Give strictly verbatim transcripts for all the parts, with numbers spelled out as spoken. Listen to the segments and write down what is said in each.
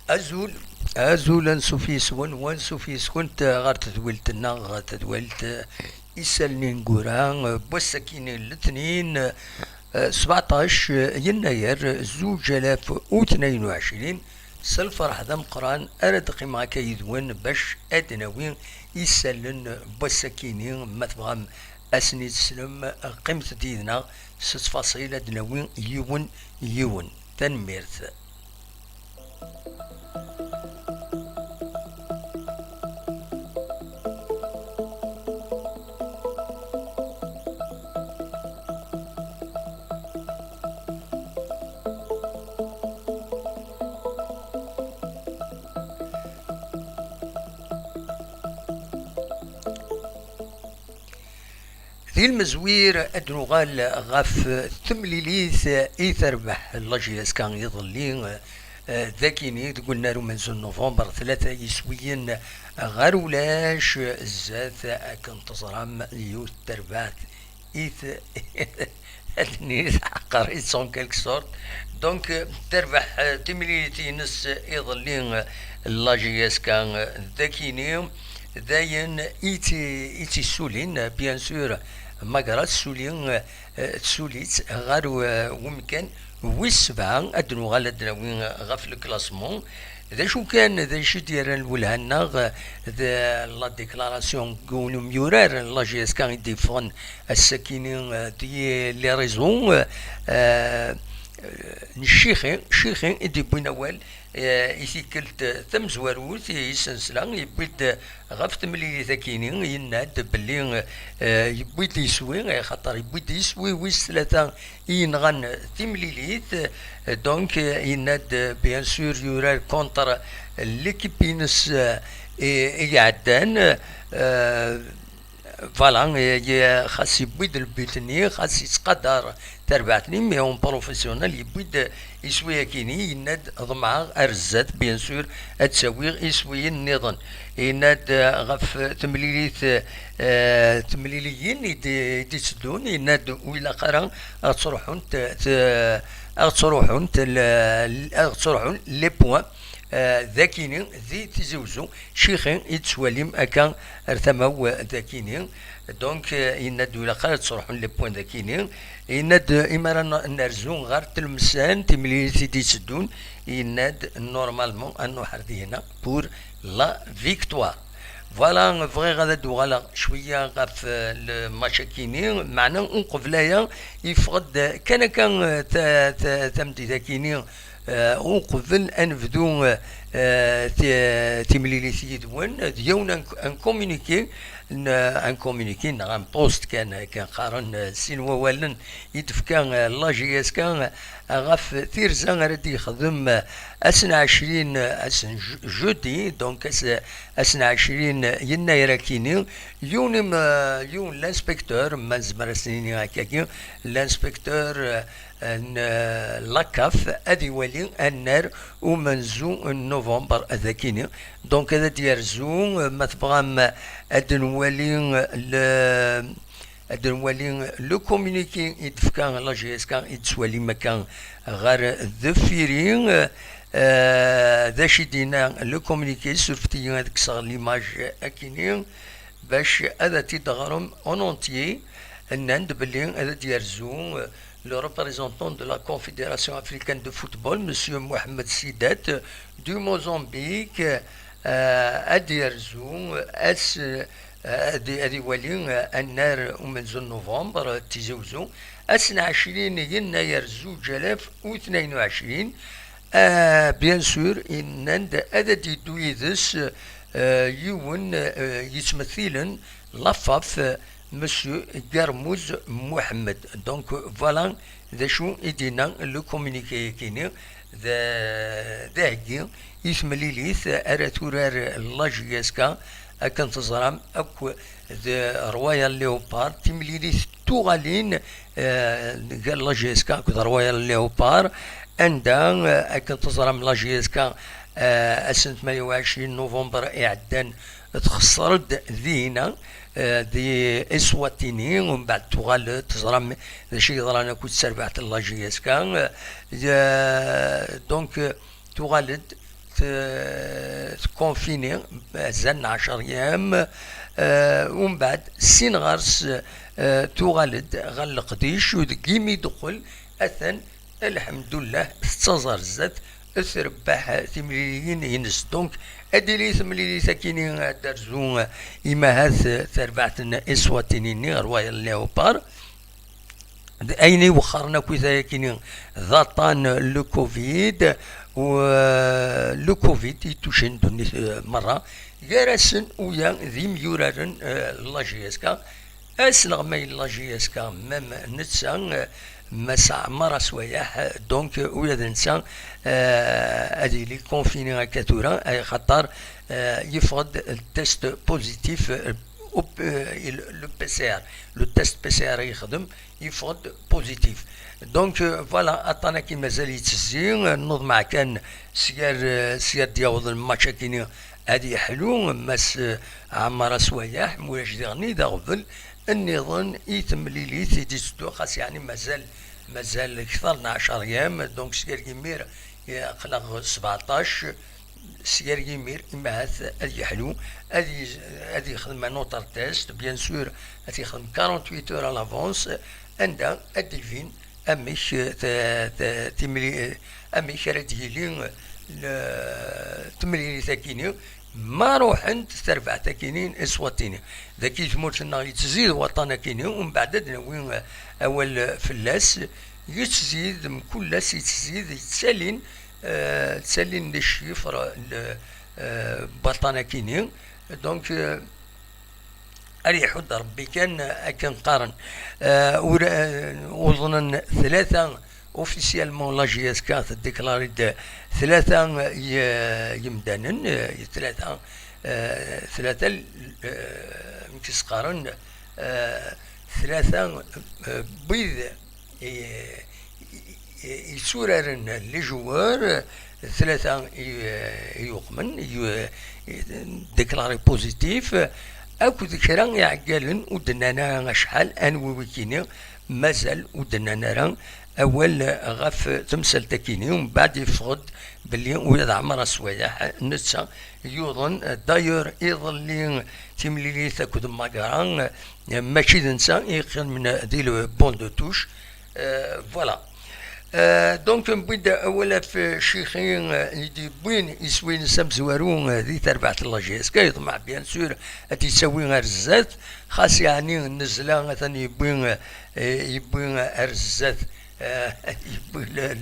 Azul, azul, ansuf yes-wen, wansuf yes-kent ɣer tedwilt-nneɣ, tedwilt, eh, isallen ineggura, eh, n wass-agi n letnin, eh, sbeɛṭac, eh, yennayer, eh, zuǧ alaf u tnayen u ɛecrin. S lferḥ d ameqqran ara d-qqimeɣ akka yid-wen bac ad d-nawi isallen n wass-agi-ni, ma tebɣam ad sen-id-teslem, qqimet-d yid-neɣ s ttfaṣil, ad d-nawi yiwen yiwen. Tanemmirt. Di lmezwir, ad nuɣal ɣef temlilit i terbeḥ la J S K iḍelli, eh, dagini deg unnar umenzu n November, tlata yiswiyen ɣer ulac, zdat, akken teẓram, yiwet terbaɛt i t-, allen-is ɛeqqer-itt en quelque sorte. Donc, euh, terbeḥ, euh, timlilit-ines iḍelli, euh, la J S K, euh, dagini, d ayen i tt-, i tt-issulin, euh, bien sûr, magra tessuli, euh, euh, tessuli-tt ɣer, euh, wemkan wis sebɛa, ad nuɣal ad d-nawi, euh, ɣef le classement. D acu kan, d acu i d-yerran lwelha-nneɣ, d la déclaration n yiwen umyurar n la J S K i d-yeffɣen ass-akini, eh, di les réseaux, eh, n Ccixi, Ccixi i d-yewwin awal, eh, i tikkelt tamezwarut i yesnesla, yewwi-d ɣef temlilit-akini, yenna-d belli, eh, yewwi-d iswi, axaṭer yewwi-d iswi wis tlata i yenɣan timlilit. Donc, yenna-d, bien sûr, yurar contre l'équipe-ines, eh, i iɛeddan. Eh, voilà, eh, xas yewwi-d le but-nni, xas yettqadar tarbaɛt-nni, mais en professionnel yewwi-d iswi-akini, yenna-d ḍemɛeɣ ar zdat, bien sûr, ad d-awiɣ iswiyen nniḍen. Yenna-d, eh, ɣef temlilit, eh, temliliyin i d-, i d-itteddun, yenna-d ur ilaq ara ad ttruḥunt, t-, ad ttruḥunt, l-, ad ttruḥun les points, eh, dagini di Tizi Wezzu. Ccixi i d-tettwalim akka ar tama-w dagini. Donc, eh, yenna-d ur ilaq ara ad ttruḥun les points dagini. Yenna-d, eh, imi ara n-, nerzu ɣer Tlemsan, timlilit i d-itteddun, yenna-d normalement ad nruḥ ar dihna pour la victoire. Voilà, bɣiɣ ad d-uɣaleɣ cwiya ɣef, eh, le match-akini, meɛna uqbel aya, yeffeɣ-d kan akka, eh, ta-, ta-, tameddit-akini, eh, uqbel ad nebdu, eh, ti-, timlilit yid-wen, d yiwen un, un communiqué, n, un communiqué neɣ un post kan, kan qqaren, eh, sin wawalen i d-tefka, eh, la J S K, eh, ɣef tirza ara d-yexdem, eh, ass n ɛecrin, eh, ass n je-, jeudi, donc ass, ass n ɛecrin yennayer akini, yiwen im-, eh, yiwen l'inspecteur, ma nezmer ad s-nini akkagi, l'inspecteur, eh, n, eh, la CAF ad iwali annar umenzu n november dagini. Donc ad d-yerzu, eh, ma tebɣam ad nwali, eh, le, ad nwali le communiqué i d-tefka la J S K i d-tettwalim akka ɣer deffir-i. Eh, d acu i d-yenna le communiqué? Surfet-iyi ad kkseɣ l'image akini bac ad t-id-teɣrem en entier. Nnan-d belli ad d-yerzu, eh, le représentant de la Confédération africaine de football, Monsieur Mohamed Sidat, du Mozambique, eh, ad d-yerzu ass, eh, ad, ad iwali, eh, annar umenzu n novembre, eh, Tizi Wezzu, ass n ɛecrin yennayer zuǧ alaf u tnayen u ɛecrin. Eh, bien sûr, yenna-d ad d-yeddu yid-s, eh, yiwen, eh, yettmethilen la FAF, eh, Monsieur Garmuz Mohamed. Donc, voilà d acu i d-yenna le communiqué-akini, d, d aheggi i temlilit ara turar la J S K, akken teẓram akk d Royal Leopard, timlilit tuɣalin, eh, gar la J S K akked Royal Leopard, anda, eh, akken teẓram la J S K, eh, ass n tmanya u ɛecrin november iɛeddan, txeṣṣer-d dina, eh, di Eswatini, umbeɛd tuɣal, teẓram d acu yeḍran akked terbaɛt n la J S K, eh, donc, eh, tuɣal-d, t-, tkunfini azal n ɛecṛ yam, eh, umbeɛd sin ɣer-s, eh, tuɣal-d ɣer leqdic, u deg imi d-teqqel, atan, lḥemdullah, tettaẓ ar zdat, trebbeḥ timliliyin-ines. Donc, ad d-tili temlilit akini ad d-terzu, eh, imahat, eh, tarbaɛt n Eswatini-nni ɣer Royal Léopard. D ayen iwexxren akk i tayakini d aṭṭan le covid, u, eh, le covid i tucin ddunit, eh, merra, gar-asen uya d imyuraren, eh, n la J S K, asleɣmay n la J S K, même netta, eh, Mass Ɛmar Aswayeḥ, donc, uya d netta, eh, ad yili confiné akka tura, ay xaṭer, eh, yeffeɣ-d le test positif, eh, au, eh, le, le P C R, le test P C R i yexdem, yeffeɣ-d positif. Donc, euh, voilà, aṭṭan-agi mazal yettezzi, euh, neḍmeɛ kan sgar, euh, sgar d-yaweḍ lmatch-agi-nni ad yeḥlu, Mass, euh, Ɛmar Aswayeḥ, mulac diɣen d aɣbel nniḍen i temlilit i d-itteddu, xas yeɛni mazal, mazal kter n ɛecṛ yam, donc sgar yimir, eh, aql-aɣ sebɛeṭṭac, sgar yimir, imahat ad yeḥlu, ad yez-, ad yexdem un autre test, bien sûr, ad yexdem quarante-huit heures à l'avance, anda ad d-ibin amek, eh, t-, t-, timli-, eh, amek ara d-yili, eh, le-, temlilit-agi-nni, ma ruḥent terbaɛt-agi-nni n Eswatini. Dagi tmurt-nneɣ yettzid waṭṭan-agi-nni, umbeɛd ad d-nawi, eh, awal, eh, fell-as, yettzid, mkul ass yettzid, yettalin, eh, ttalin les chiffres, le, eh, baṭṭan-agi-nni. Donc, eh, ad iḥudd Rebbi kan, eh, akken qqaren. Eh, ur, eh, uḍnen tlata, officiellement la J S K tdéclare-d tlata y-, yemdanen, eh, tlata, eh, tlata, eh, amek i s-qqaren, eh, tlata, eh, wid i, i, i yetturaren, les joueurs, tlata i, i yuqmen, i, i déclaré positif, akked kra iɛeggalen ur d-nnan ara acḥal, anwi wigi-nni, mazal ur d-nnan ara awal ɣef temsalt-agi-nni, umbeɛd yeffeɣ-d belli ula d Ɛmer Aswayeḥ netta yuḍen. D'ailleurs, iḍelli timlilit akked Magra, mačči d netta i yeqqimen di le banc de touche. Euh, voilà. Euh, donc, newwi-d awal ɣef Cixi, euh, i d-yewwin iswi-ines amezwaru, euh, di terbaɛt n la J S K, yeḍmeɛ, bien sûr, ad t-yettawi ar zdat, xas yeɛni nnezla atan yewwi, euh, yewwi ar zdat, euh, yewwi le-,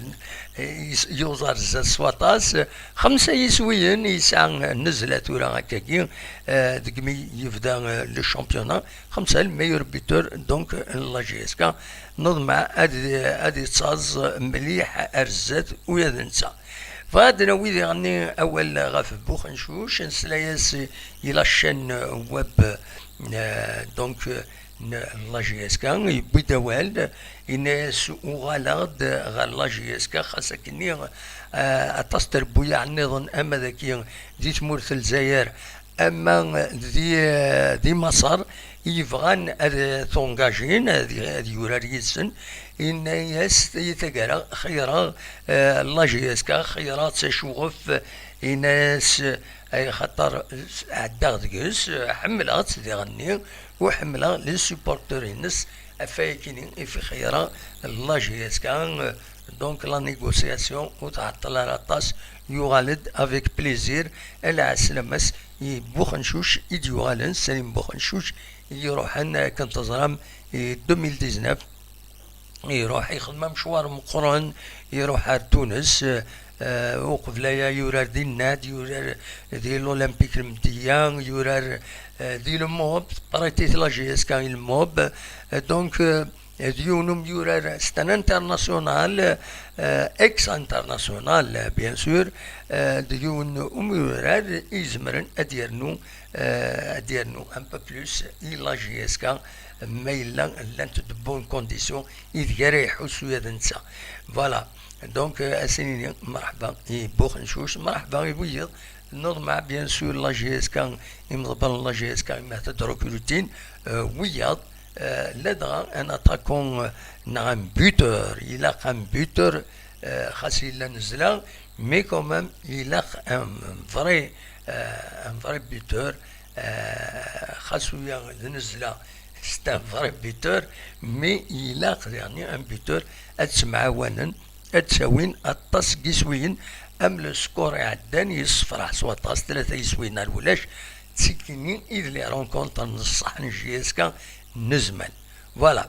yus-, yuẓ ar zdat s waṭas. Xemsa yiswiyen yesɛa nnezla tura akkagi, euh, deg mi yebda, euh, le championnat. Xemsa, le meilleur buteur, donc, n la J S K. Neḍmeɛ ad, ad yettaẓ mliḥ ar zdat ula d netta. Bɣiɣ ad d-nawi diɣenni awal ɣef Buxencuc, nesla-yas i la chaîne web, euh, donc, euh, n la J S K, yewwi-d awal, yenna-yas uɣaleɣ-d ɣer la J S K, xas akkenni, euh, aṭas n trebbuyaɛ nniḍen ama dagi di tmurt n Lezzayer, ama di, di Maṣer, i yebɣan ad t-engagin, ad, ad yurar yid-sen, yenna-yas, i taggara, xeyreɣ, eh, la J S K, xeyreɣ-tt acuɣef, yenna-yas, ay xaṭer ɛeddaɣ deg-s, ḥemmleɣ-tt diɣenni, u ḥemmleɣ les supporters-ines, ɣef wayagi-nni i f-, xeyreɣ la J S K, donc la négociation ur tɛeṭṭel ara aṭas, yuɣal-d avec plaisir, a lɛeslama-s i Buxencuc i d-yuɣalen, Salim Buxencuc i iruḥen, akken teẓram, i deux mille dix-neuf, iruḥ ixdem amecwar meqqren, iruḥ ar Tunes, eh, uqbel aya yurar di Nnad, yurar di l'Olympique Lmedya, yurar, eh, di Le Mob, prêté la J S K i Le Mob, eh, donc, eh, d yiwen umyurar, c'est un international, euh, ex-international, euh, bien sûr, euh, d yiwen umyurar i izemren ad yernu, euh, ad yernu un peu plus i la J S K, ma yella llant de bonnes conditions ideg ara iḥussu ya d netta. Voilà. Donc, euh, ad s-nini mṛeḥba i Buxencuc, mṛeḥba i wiyiḍ, neḍmeɛ, bien sûr, la J S K, imḍebbren n la J S K, ma tedrukrutin, euh, wiyaḍ, euh, ladɣa un attaquant, euh, neɣ un buteur, ilaq un buteur, euh, xas yella nezla, mais quand même, ilaq un vrai, euh, un vrai buteur, euh, xas uya d nezla, c'est un vrai buteur, mais ilaq, yeɛni, un buteur ad ttemɛawanen, ad ttawin aṭas n yiswiyen, am le score iɛeddan yessefraḥ s waṭas, tlata yiswiyen ar ulac, d tikini i d les rencontres n ṣṣeḥ n J S K n zzman. Voilà.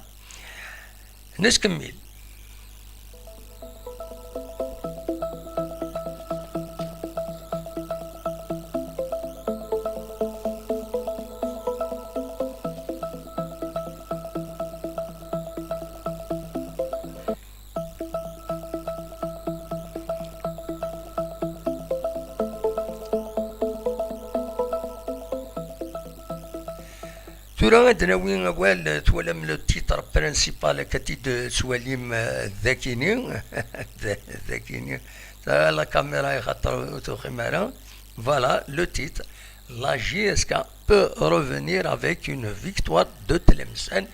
Nettkemmil. Tura ad d-nawi awal, twalam le titre principal akka t-id-tettwalim, eh, dakini. Dakini. Ta la caméra ixaṭer ur tuxim ara. Voilà, le titre. La J S K peut revenir avec une victoire de Tlemsan.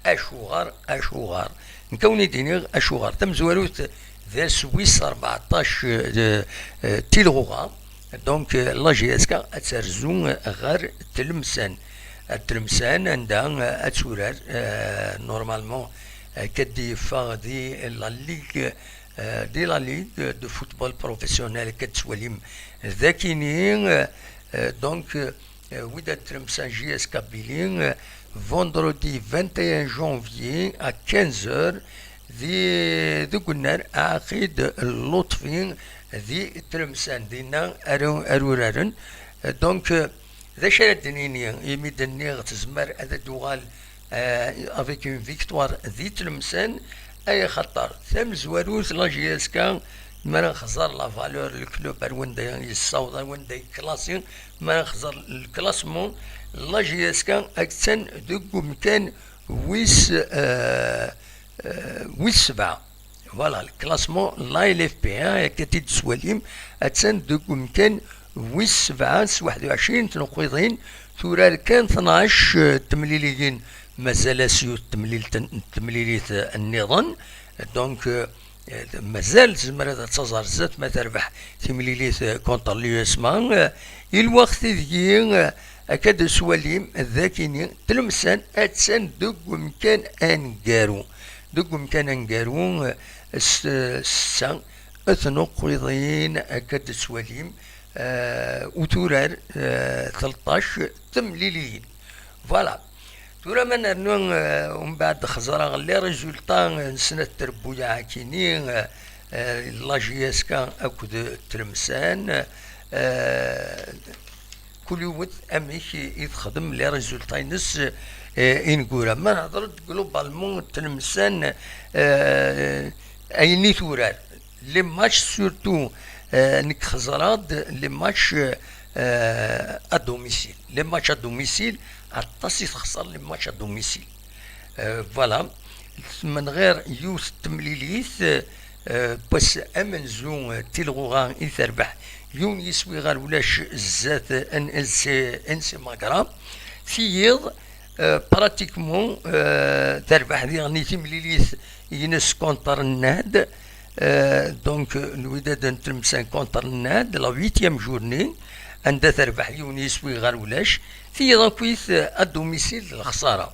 Acuɣer, acuɣer? Nekk ad wen-id-iniɣ acuɣer. Tamezwarut d ass wis rbeɛṭac, eh, eh, tilɣuɣa. Donc, eh, la J S K ad terzu ɣer Tlemsan. Ar Tlemsan, anda, eh, ad turar, eh, normalement, eh, akka d-yeffeɣ di la Ligue, eh, di la Ligue de football professionnel, akka d-tettwalim dakini, eh, eh, donc, eh, Wydad Tlemsan J S K Kabylie, eh, vendredi vingt et un janvier à quinze heures, di, deg unnar Aɛaqid Lutfi di Tlemsan, dinna ara, ara uraren. Donc, eh, d acu ara d-nini imi d-nniɣ tezmer ad d-tuɣal, eh, avec une victoire di Tlemsan, ay axaṭer tamezwarut la J S K, mi ara nxeẓẓer la valeur n club ar wanda yessaweḍ, ar wanda yeklasi, mi ara nxeẓẓer le classement, la J S K attan deg umkan wis, eh, eh, wis sebɛa. Voilà, le classement, la L F P, hein, akka t-id-tettwalim, attan deg umkan wis sebɛa s waḥed u ɛecrin n tneqqiḍin, turar kan tnac, eh, temliliyin, mazal-as yiwet temlilt, temlilit, eh, nniḍen. Donc, eh, eh, mazal tezmer ad taẓ ar zdat ma terbeḥ timlilit, eh, contre l'U S M A. Eh, i lweqt ideg, eh, akka d-tettwalim, dakini, Tlemsan attan deg umkan aneggaru. Deg umkan aneggaru, eh, s, s ssa tnuqqiḍin akka d-tettwalim, eh, u turar, eh, tleṭṭac temliliyin. Voilà. Tura ma nernu, eh, umbeɛd xeẓreɣ les résultats n snat trebbuyaɛ akini, eh, eh, la J S K akked Tlemsan, eh, kul yiwet amek i, i texdem les résultats-ines, eh, ineggura. Ma nehḍer-d globalement Tlemsan, eh, ayen i turar. Les matchs surtout, eh, nekk xeẓreɣ-d les matchs, eh, à domicile. Les matchs à domicile, aṭas i texṣer les matchs à domicile. Eh, voilà. Menɣir yiwet n temlilit, eh, eh, n wass amenzu, eh, tilɣuɣa i terbeḥ yiwen yiswi ɣer ulac zdat N L C, N C Magra. Tiyiḍ, eh, pratiquement, eh, terbeḥ diɣen i timlilit ines contre Nnad. Eh, donc, Lwidad n Tlemsan contre Nnad, la huitième journée, anda terbeḥ yiwen yiswi ɣer ulac. Tiyiḍ akkit, eh, à domicile d lexsara.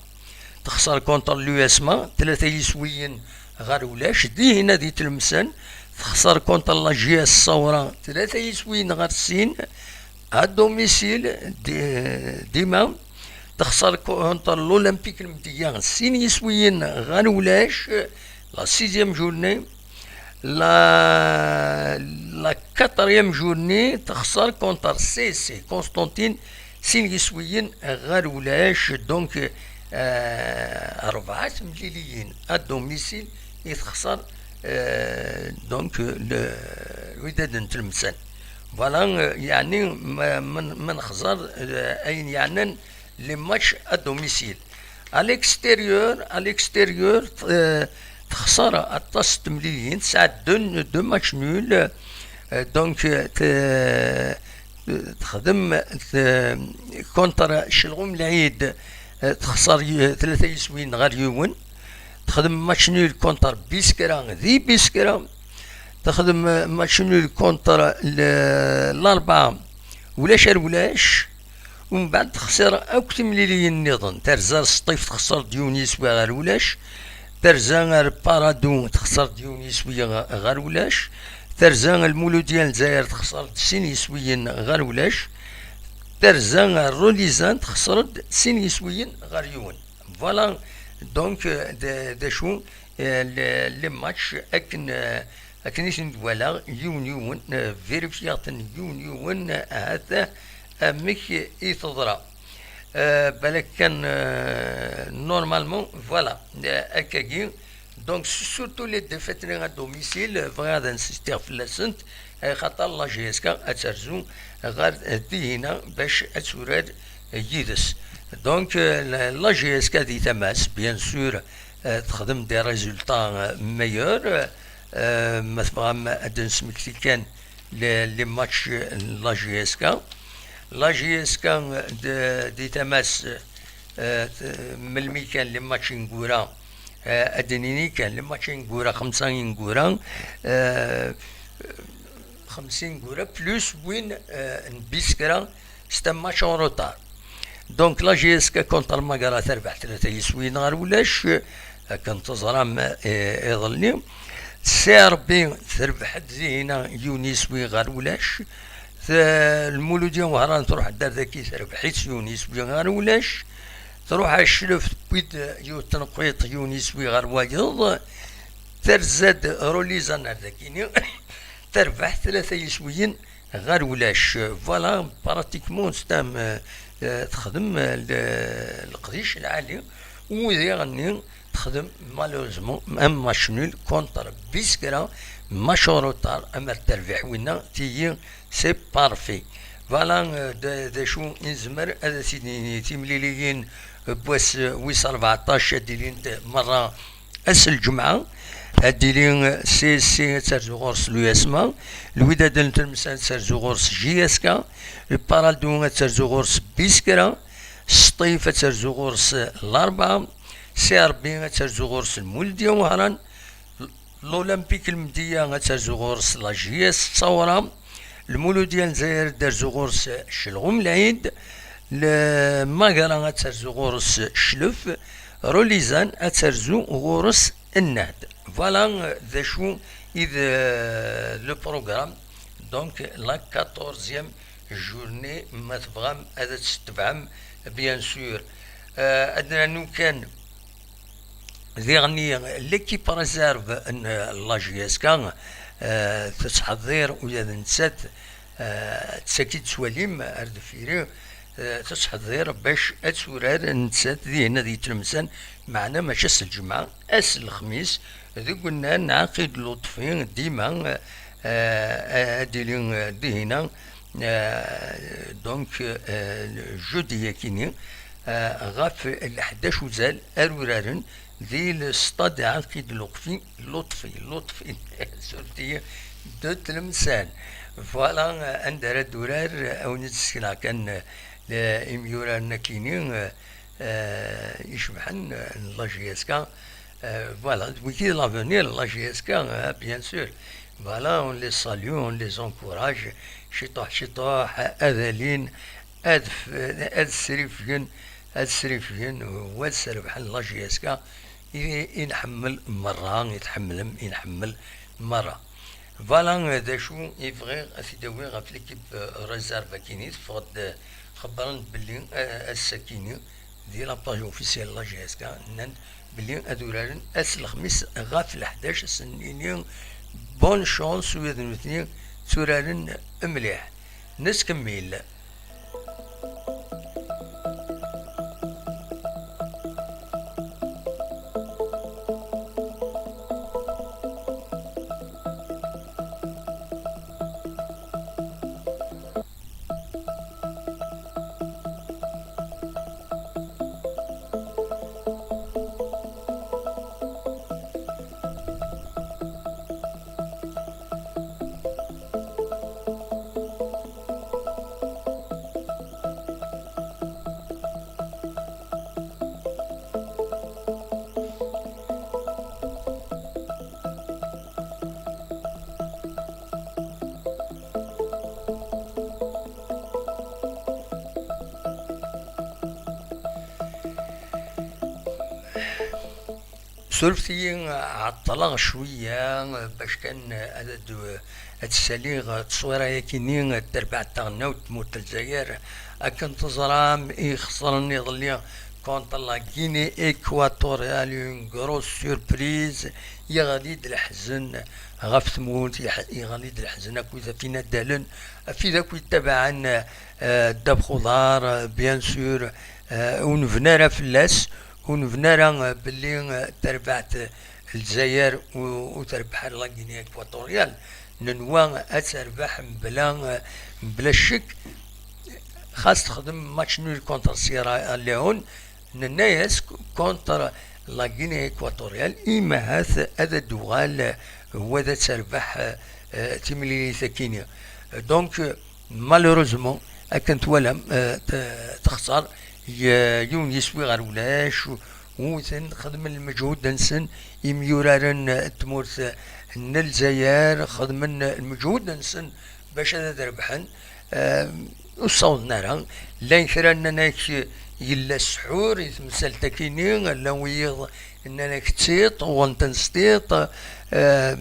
Texṣer contre l'U S M A, tlata yiswiyen ɣer ulac. Dihin ad itlemsen, texṣer contre la J S Sawra, tlata yiswiyen ɣer sin. À domicile, di-, dima, texṣer contre l'Olympique Lmedya, sin yiswiyen ɣer ulac, la sixième journée. La, la quatrième journée, texṣer contre C C Constantine, sin yiswiyen ɣer ulac. Donc, euh, rebɛa temliliyin à domicile i texṣer, euh, donc, le Wydad n Tlemsan. Voilà, euh, yeɛni ma, ma, ma nexẓer, euh, ayen yeɛnan les matchs à domicile. À l'extérieur, à l'extérieur, euh, texṣer aṭas n temliliyin, tesɛa deux, deux matchs nuls. Euh, donc, euh, te-, texdem, te-, contre Celɣum Lɛid, euh, texṣer y-, tlata yiswiyen ɣer yiwen. Texdem match nul contre Biskra di Biskra. Texdem match nul contre l-, l'Arbaɛa, ulac ar ulac. Umbeɛd texsir akk timliliyin nniḍen. Terza ar Sṭif, texser-d yiwen yiswi ɣer ulac. Terza ar Paradou, texser-d yiwen yiswi ɣer ulac. Terza ar Lmuludya n Lezzayer, texser-d sin yiswiyen ɣer ulac. Terza ar Rolizan, texser-d sin yiswiyen ɣer yiwen. Voilà, donc, euh, d, d acu, euh, le, le match akken, euh, akken i ten-id-walaɣ, yiwen yiwen, euh, vérifier-ten yiwen yiwen, euh, ahat, euh, amek i teḍra. Euh, balak kan, euh, normalement, voilà, euh, akkagi. Donc, surtout les défaites-nni à domicile, euh, bɣiɣ ad insistiɣ fell-asent, euh, xaṭer la J S K ad terzu ɣer, euh, Dihina bac ad turar yid-s. Donc, euh, la, la J S K di tama-s, bien sûr, euh, texdem des résultats, euh, meilleurs. Euh, ma tebɣam ad d-nesmekti kan les, les matchs n la J S K. La J S K, euh, de, di tama-s, euh, t-, melmi kan les matchs ineggura, euh, ad d-nini kan les matchs ineggura, xemsa ineggura, euh, xemsa ineggura, plus win, euh, n Biskra, c'est un match en retard. Donc, la J S K contre Magara terbeḥ tlata yiswiyen ɣer ulac, akken teẓram, eh, iḍelli. C R B terbeḥ-d Dihina yiwen yiswi ɣer ulac. T-, Lmuludya Wehran truḥ-d ar daki, terbeḥ-itt yiwen yiswi ɣer ulac. Truḥ ar Cclef, tewwi-d yiwet tenqiḍt, yiwen yiswi ɣer wayeḍ. Terza-d Rolizan ar dakini, terbeḥ tlata yiswiyen ɣer ulac. Voilà, pratiquement, c'est un, euh, euh, texdem, euh, le-, leqdic lɛali, u diɣenni texdem, malheureusement, un match nul contre Biskra, match en retard, amer terbeḥ winna, tigi, c'est parfait. Voilà, euh, d, d acu i nezmer ad as-id-nini. Timliliyin n wass, euh, wis rbeɛṭac ad d-ilint merra ass n lǧemɛa. Ad d-tili C S C, ad terzu ɣur-s l'U S M A, Lwidad n Tlemsan ad terzu ɣur-s J S K, Paradou ad terzu ɣur-s Biskra, Sṭif ad terzu ɣur-s Larebɛa, C R B ad terzu ɣur-s Lmuludya Wehran, l'Olympique Lmedya ad terzu ɣur-s la J S Ttawra, Lmuludya n Lezzayer ad terzu ɣur-s Celɣum Lɛid, Lmagara ad terzu ɣur-s Cclef, Rolizan ad terzu ɣur-s Nnehd. Voilà, euh, d acu i d, euh, le programme. Donc, la quatorzième journée, ma tebɣam ad tt-tetebɛem, bien sûr. Euh, ad nernu kan diɣenni, l'équipe réserve n la J S K, euh, tettḥeḍir ula d nettat, euh, d tagi i d-tettwalim ar deffir-i, euh, tettḥeḍir bac ad turar nettat dihin di Tlemsan, meɛna mačči ass n lǧemɛa, ass n lexmis, deg unnar n Ɛaqid Lutfi, dima, euh, ad d-tili, euh, dihina, euh, donc, euh, jeudi-akini, euh, ɣef leḥdac uzal ar uraren di l'stade Ɛaqid Lutfi, Lutfi, Lutfi, surti de Tlemsan. Voilà, euh, anda ara d-turar, euh, a wen-d-ssekneɣ kan, euh, imyuraren akini, euh, euh, icebḥen, euh, n la J S K. Euh, voilà, d wigi d l'avenir n la J S K, hein, bien sûr. Voilà, on les salue, on les encourage. Ciṭuḥ, ciṭuḥ, ad alin, ad f-, ad srifgen, ad srifgen, u ad srebḥen la J S K i, i nḥemmel merra, i tḥemmlem, i nḥemmel merra. Voilà, euh, d acu i bɣiɣ ad t-id-awiɣ ɣef l'équipe, euh, réserve akini, teffeɣ-d, euh, xebbren-d belli, euh, ass-akini, di la page officielle n la J S K, nnan-d belli ad uraren ass n lexmis ɣef leḥdac, ad sen-nini bonne chance, u ad nutni tturaren mliḥ. Nettkemmil. Surfet-iyi, ɛeṭṭleɣ cwiya bac kan ad, ad, ad d-saliɣ tteswira-yagi-nni n terbaɛt taɣelnawt n tmurt n Lezzayer. Akken teẓram, i xesren iḍelli contre la Guinée équatoriale, une grosse surprise. Yeɣli-d leḥzen ɣef tmurt, yeḥ-, yeɣli-d leḥzen akked ɣef inaddalen, ɣef wid akk yettabaɛen, eh, ddabex uḍar, eh, bien sûr, eh, ur nebni ara fell-as, ur nebni ara, eh, belli, eh, terbeḥ, eh, Lezzayer u, u terbeḥ ara la Guinée équatoriale. Nenwa ad terbeḥ mebla, eh, mebla ccek. Xas texdem match nul contre Sierra Leone, nenna-yas contre la Guinée équatoriale, imahat ad d-tuɣal, eh, u ad terbeḥ, eh, timlilit-agi-nni. Donc, malheureusement, akken twalam, eh, t-, texṣer, y-, yiwen yiswi ɣer ulac, wten, xedmen lmeǧhud-nsen, imyuraren n tmurt n Lezzayer xedmen lmeǧhud-nsen bac ad, ad rebḥen, eh, ur ssawḍen ara. Llan kra nnan-ak yella ssḥur i temsalt-agi-nni, llan wiyiḍ nnan-ak d tiṭ, uɣen-ten s tiṭ. Eh,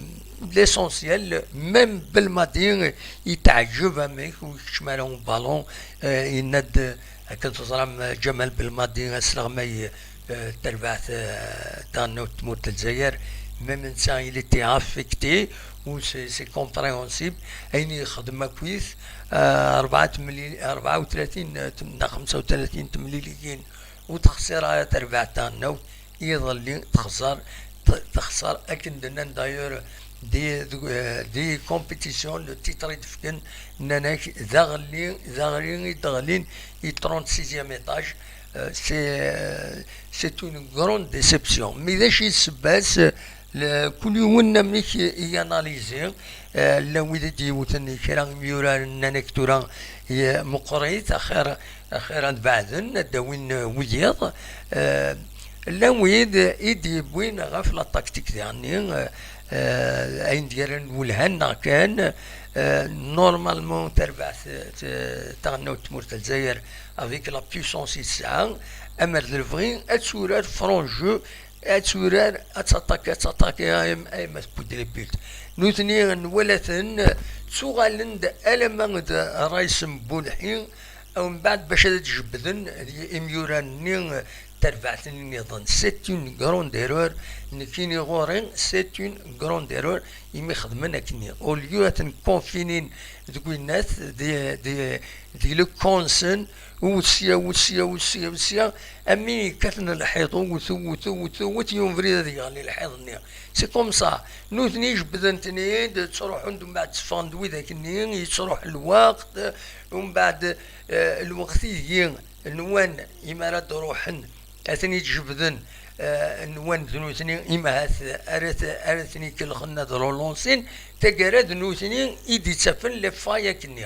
l'essentiel, même Belmadi yetɛejjeb amek ur yekcim ara ubalun, eh, yenna-d, akken teẓram, Ǧamal Belmadi asleɣmay, eh, terbaɛt, eh, taɣelnawt n tmurt n Lezzayer, même netta il était affecté, u c'est, c'est compréhensible, ayen i yexdem akkit, eh, rebɛa temlil-, rebɛa u tlatin, eh, tem-, neɣ xemsa u tlatin temliliyin, ur texṣir ara terbaɛt taɣelnawt, iḍelli texṣer, t-, texṣer akken d-nnan d'ailleurs des, eh, des compétitions, le titre i d-fken, nnan-ak d aɣelli, d aɣelli i d-ɣlin i trente-sixième étage. Euh, c'est, euh, c'est une grande déception. Mais d acu i d ssebba-s? Le-, kul yiwen amek i, i analyser, euh, llan wid i d-yewten kra imyurar nnan-ak tura, i, meqqrit, axir, axir ad beɛden, ad d-awin, euh, wiyiḍ. Euh, llan wid i d-yewwin ɣef la tactique diɣenni, euh, euh, ayen d-yerran lwelha-nneɣ kan, euh, normalement terbeɛt, euh, taɣelnawt n tmurt n Lezzayer avec la puissance i tesɛa, amer d lebɣi ad turar franc jeu, ad turar, ad taṭaki, ad taṭaki, ay, ay ma tewwi-d les buts. Nutni nwala-ten, ttuɣalen-d alamma d Rays Mbulḥi, umbeɛd bac ad d-jebden imyurar-nni, terbaɛt-nni nniḍen. C'est une grande erreur, nekkini ɣur-i, c'est une grande erreur, imi xedmen akkenni. Au lieu ad ten-confinin deg winnat, di, di, di le consen, wet sya, wet sya, wet sya, wet sya, am win yekkaten lḥiḍ, wet, wet, wet, wet, yiwen ubrid ad yeɣli lḥiḍ-nni. C'est comme ça. Nutni jebbden-ten-id, ttruḥun-d, umbeɛd tteffɣen-d widak-nni, yettruḥ lweqt, umbeɛd, eh, lweqt ideg nwan imi ara d-ruḥen, ad ten-id-jebden, eh, nwan d nutni, imahat ara t-, ara ten-ikellxen ad relansin, taggara d nutni i d-ittafen les failles akkenni.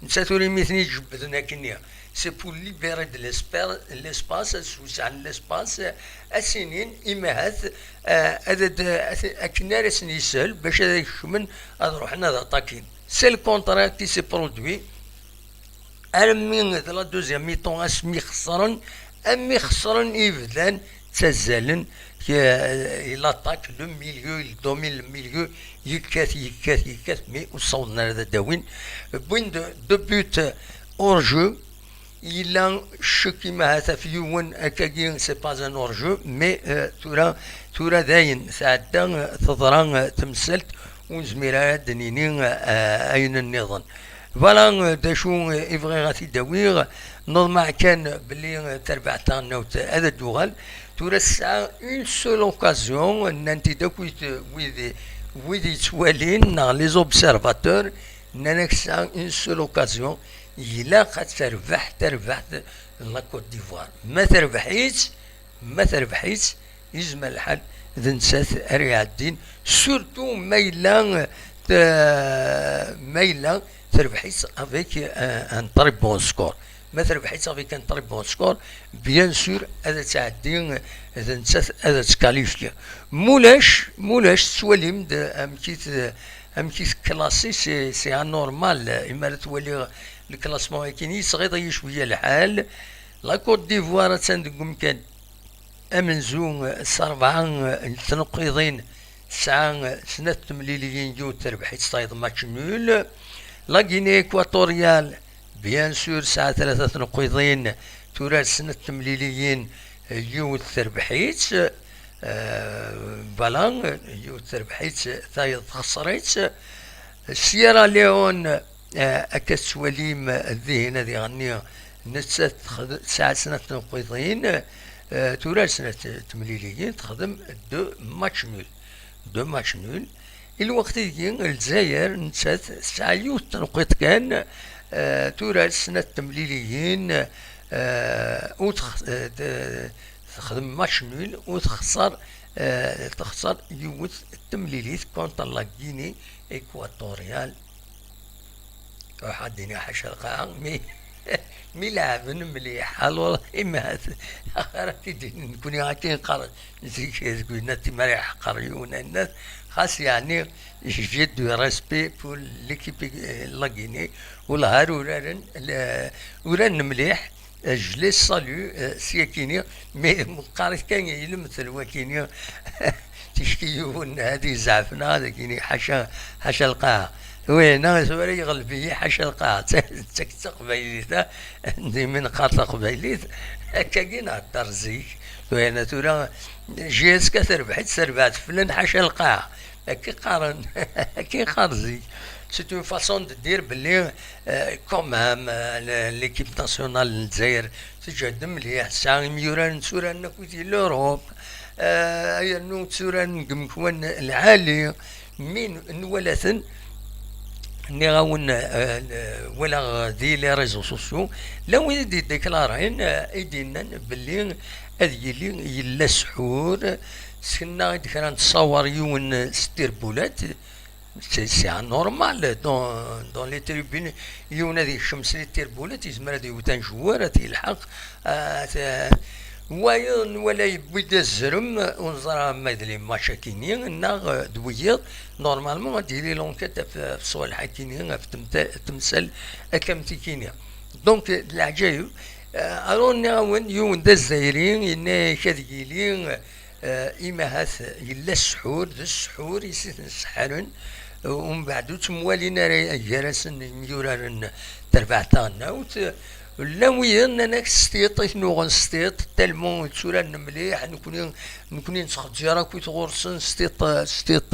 Netta tura imi ten-id-jebbden akkenni, c'est pour libérer de l'espa-, l'espace, ad swesɛen l'espace, ad s-inin, imahat, eh, ad, ad, ad, akken ara sen-yeshel bac ad kecmen, ad ruḥen ad aṭakin. C'est le contraire qui s'est produit. Armi d la deuxième mi-temps, asmi xesren, armi xesren i bdan ttazzalen, eh, il attaque le milieu, il domine le milieu, yekkat, yekkat, yekkat, mais ur ssawḍen ara ad d-awin. Wwin-d deux buts hors jeu, yella ccek imahat ɣef yiwen, akkagi c'est pas un hors jeu, mais, euh, tura, tura dayen tɛedda, euh, teḍra, euh, temsalt, ur nezmir ara ad d-nini, euh, ayen nniḍen. Voilà, euh, d acu, euh, i bɣiɣ ad t-id-awiɣ. Neḍmeɛ kan belli, euh, terbaɛt taɣelnawt ad d-tuɣal. Tura tesɛa une seule occasion, nnan-t-id akk wid, wid, wid yettwalin neɣ les observateurs, nnan-ak tesɛa une seule occasion, ilaq ad terbeḥ terbaɛt n la Côte d'Ivoire. Ma terbeḥ-itt, ma terbeḥ-itt, yezmer lḥal d nettat ara iɛeddin, surtout ma yella, euh, ma yella terbeḥ-itt avec, euh, un très bon score. Ma terbeḥ-itt avec un très bon score, bien sûr, ad tɛeddi, euh, d nettat ad tkalifki. Mulac, mulac, tettwalim-d amek i t-, amek i tklasi, c'est, c'est anormal. Imi ara twaliɣ le classement-agi, yesɣiḍ-iyi cwiya lḥal. La Côte d'Ivoire attan deg umkan amenzu s rebɛa n tneqqiḍin, tesɛa snat temliliyin, yiwet terbeḥ-itt, tayeḍ match nul. La Guinée équatoriale, bien sûr, tesɛa tlata tneqqiḍin, turar snat temliliyin, yiwet terbeḥ-itt, euh, voilà, yiwet terbeḥ-itt, tayeḍ texṣer-itt. Sierra Leone, eh, akka tettwalim dihin ad iɣenni, nettat texd-, tesɛa snat tneqqiḍin, eh, turar snat temliliyin, texdem deux matchs nuls. Deux matchs nuls. I lweqt-agi, Lezzayer nettat tesɛa yiwet tneqqiḍt kan, eh, turar snat temliliyin, eh, ur tex-, eh, te-, texdem match nul, ur texṣer, eh, texṣer yiwet temlilit contre la Guinée équatoriale. Ruḥ ad d-iniɣ ḥaca lqaɛa, mi, mi leɛben mliḥ, alors, imahat, ara t-id-inin nekni akken qqaren zik deg winna timara iḥeqqer yiwen annat, xas yeɛni, j'ai du respect pour l'équipe, euh, la Guinée, wellah ar uraren, le-, uraren mliḥ, euh, je les salue, euh, s yakini, mais meqqar-it kan yelmed wakini, ticki yiwen ad izɛef neɣ ad akini, ḥaca, ḥaca lqaɛa. Win-a tura yeɣleb-iyi ḥaca lqaɛa. D ta-, d ta-, d taqbaylit-a, d imi neqqar taqbaylit, akkagi nhedder zik. Win-a tura, J S K terbeḥ-itt, terbeḥ-tt fell-an ḥaca lqaɛa. Akka i qqaren, akka i qqar zik. C'est une façon de dire belli, euh, quand même, euh, le-, l'équipe nationale n Lezzayer teǧhed mliḥ, tesɛa imyuraren tturaren akkit di l'Europe, euh, yernu tturaren deg yimekwan lɛali. Mi n-, nwala-ten, nniɣ-awen, euh, walaɣ di les réseaux sociaux, la win i d-iddeklarin, euh, i d-yennan belli ad yili yella ssḥur, skenna-d kra n tṣawar yiwen s tirbulat, c'est, c'est anormal, dans, dans les tribunes, yiwen ad yekcem s les tirbulat, yezmer ad yewwet anjewwer, ad t-yelḥeq, ah, t-, wayeḍ nwala yewwi-d azrem, ur neẓra ma d les matchs akini, neɣ, euh, d wiyiḍ, normalement, ad d-yili l'enquête ɣef, ɣef ṣṣwalḥ akini, ɣef temta-, temsal akka am tikini. Donc, d leɛǧayeb. Euh, alors, nniɣ-awen, yiwen d Azzayri, yenna-yak ad yili, euh, imahat yella ssḥur, d ssḥur i s-iten-sseḥren, euh, umbeɛd ur ttemwalin ara gar-asen imyuraren n terbaɛt taɣelnawt. Llan wiyiḍ nnan-ak s tiṭ i ten-uɣen s tiṭ, tellement tturaren mliḥ, nekni, nekni nettxezzir akkit ɣur-sen s tiṭ, s tiṭ,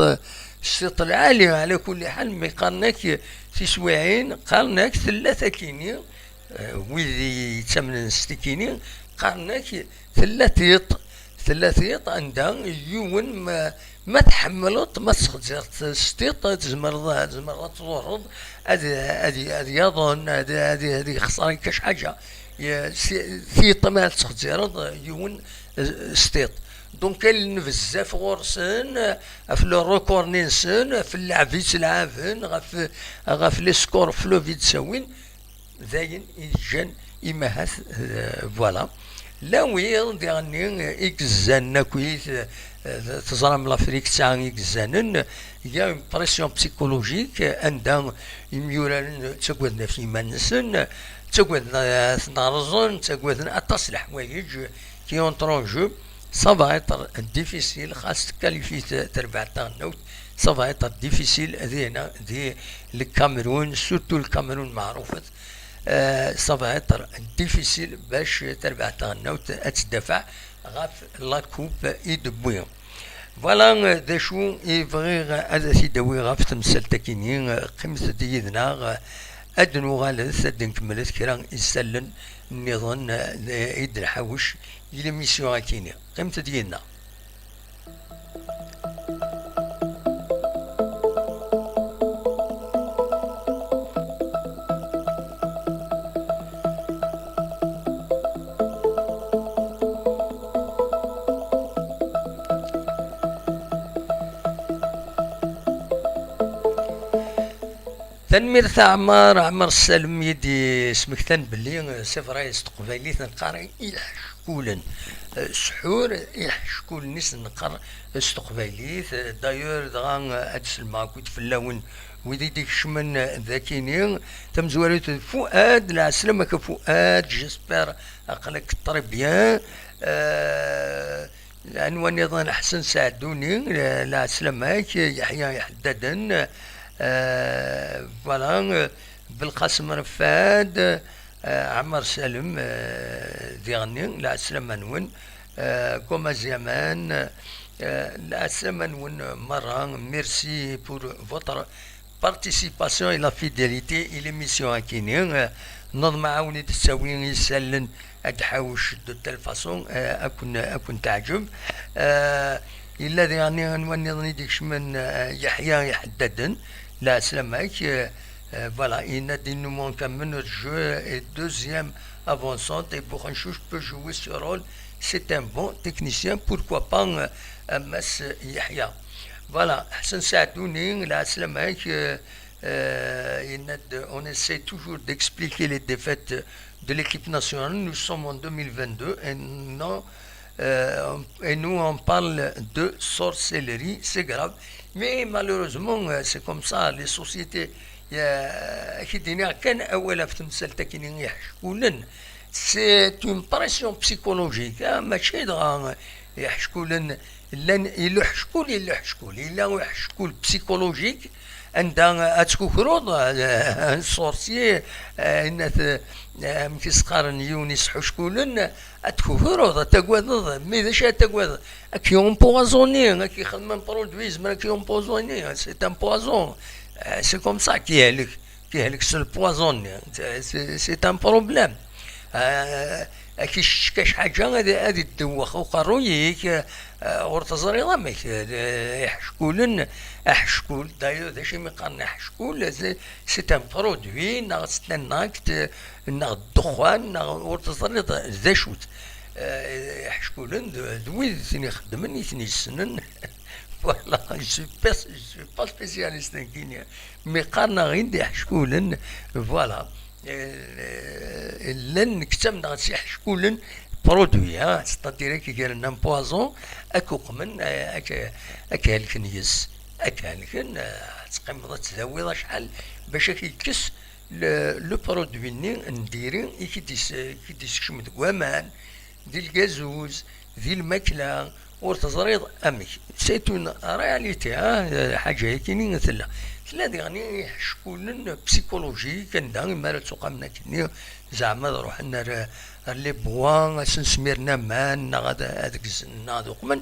s tiṭ lɛali, ɛla kulli ḥal, mi qqaren-ak tiswiɛin, qqaren-ak tella takini, eh, wid yettamnen s tikini, qqaren-ak tella tiṭ, tella tiṭ anda yiwen ma, ma tḥemmleḍ, ma tesxedzeḍ s tiṭ, tzemreḍ, tzemreḍ ad tḍurreḍ, ad, ad, ad yaḍen, ad, ad, ad yexṣer akka cḥaǧa. Ya, si-, tiṭ ma tesxedzeḍ yiwen, eh, s tiṭ. Donc, allen bezzaf ɣur-sen, ɣef le record-nsen, ɣef lleɛb i ttlaɛben, ɣef, ɣef les scores fleuve i d-ttawin. D ayen i ǧǧan imahat, euh, voilà. Llan wiyiḍ diɣenni i yezzan akkit, euh, teẓram Lafrik tesɛa igezzanen, il y a une pression psychologique, anda imyuraren ttaggaden ɣef yiman-nsen, ttaggaden, euh, ad ten-rẓen, ttaggaden aṭas n leḥwayeǧ qui entrent en jeu. Ça va être difficile, xas tkalifit terbaɛt taɣelnawt, ça va être difficile, dinna, di le Cameroun, surtout le Cameroun meɛrufet, euh, ça va être difficile bac terbaɛt taɣelnawt ad tdafaɛ ɣef la coupe i d-tewwi. Voilà, euh, d acu i bɣiɣ ad t-id-awiɣ ɣef temsalt-akini, euh, qqimet-d yid-neɣ, euh, ad nuɣalet, ad nkemmlet kra isallen nniḍen, euh, i d-nḥawec di l'émission akini. Qqimet-d yid-neɣ. Tanemmirt a Ɛmer, Ɛmer Ssalem i d-yesmektan belli, euh, c'est vrai, s teqbaylit neqqar iḥeckulen. Euh, sḥur, iḥeckulen i s-neqqar s teqbaylit. Euh, d'ailleurs, dɣa, euh, ad d-sellmeɣ akkit fell-awen wid i d-ikecmen, euh, d akini. Tamezwarut d Fuad, lɛeslama-k a Fuad, j'espère aql-ak très bien. Euh, anwa nniḍen? Ḥsen Saɛduni, euh, lɛeslama-k. Yeḥya Iḥeddaden, euh, voilà, euh, Belqasem Refad, euh, Ɛmer Salem, euh, diɣenni, lɛeslama-nwen, euh, Gomaz Yaman, euh, lɛeslama-nwen merra. Merci pour votre participation et la fidélité i l'émission akini. Euh, nḍem aɛawen i d-tettawi isallen ad ḥawec de telle façon, euh, ad ken-, ad ken-teɛǧeb. Euh, yella diɣenni anwa nniḍen i d-ikecmen, euh, Yeḥya Iḥeddaden, lɛeslama-k. Euh, euh, voilà, il nous manque un meneur de jeu et deuxième avançante et Bouchenchouche peut jouer ce rôle. C'est un bon technicien, pourquoi pas, euh, Amas Yahya. Voilà, Hassan Sadouni, lɛeslama-k, euh, euh, il n'a de- on essaie toujours d'expliquer les défaites de l'équipe nationale. Nous sommes en deux mille vingt-deux et non, euh, et nous on parle de sorcellerie, c'est grave. Mais malheureusement, euh, c'est comme ça, les sociétés, euh, qui dina kan awal ɣef temsalt-agi n yiḥeckulen. C'est une pression psychologique, ah, mačči dɣa iḥeckulen llan, yella uḥeckul, yella uḥeckul, yella uḥeckul psychologique, anda ad tkukruḍ, euh, un sorcier, euh, inna-t, euh, amek i s-qqaren, yiwen isḥuckulen, ad tkukruḍ, ad tagadeḍ, mais d acu ad tagadeḍ? Ad k-yempoisonner, ad k-yexdem un produit, yezmer ad k-yempoisonner, c'est un poison. Euh, c'est comme ça, ad k-yehlek, ad k-yehlek s lpoison-nni. C'est, c'est, c'est un problème. Euh, ad k-yeccetka ḥaǧa, ad, ad iddewwex uqerruy-ik, euh, ur teẓriḍ amek. Euh, iḥeckulen, aḥeckul, d'ailleurs, d acu i mi qqaren aḥeckul, c'est, c'est un produit, neɣ c'est un acte, neɣ ddexxan, neɣ ur teẓriḍ d acu-t. Euh, iḥeckulen d, d wid i ten-ixeddmen, i ten-yessnen. Voilà, je suis pas, je suis pas spécialiste en guinéen, mais qqaren-aɣ-d iḥeckulen, voilà. Euh, llan, nekk ttamneɣ s iḥeckulen produit, hein, c'est-à-dire ad k-gren un poison, ad k-uqmen, euh, ad k-, ad k-helken yes, ad k-helken, euh, ad teqqimeḍ ad tdawiḍ acḥal bac ad k-yekkes le, le produit-nni n diri i k-id-is-, i k-id-isekcem deg waman, di lgazuz, di lmakla, ur teẓriḍ amek. C'est une réalité, hein, lḥaǧa-agi-nni tella. Tella diɣen iḥeckulen psychologique, anda imi ara ttuqamen akkenni, zeɛma ad ruḥen ar, ar les bois, ad sen-smiren aman, neɣ ad, ad ggzen, neɣ ad uqmen.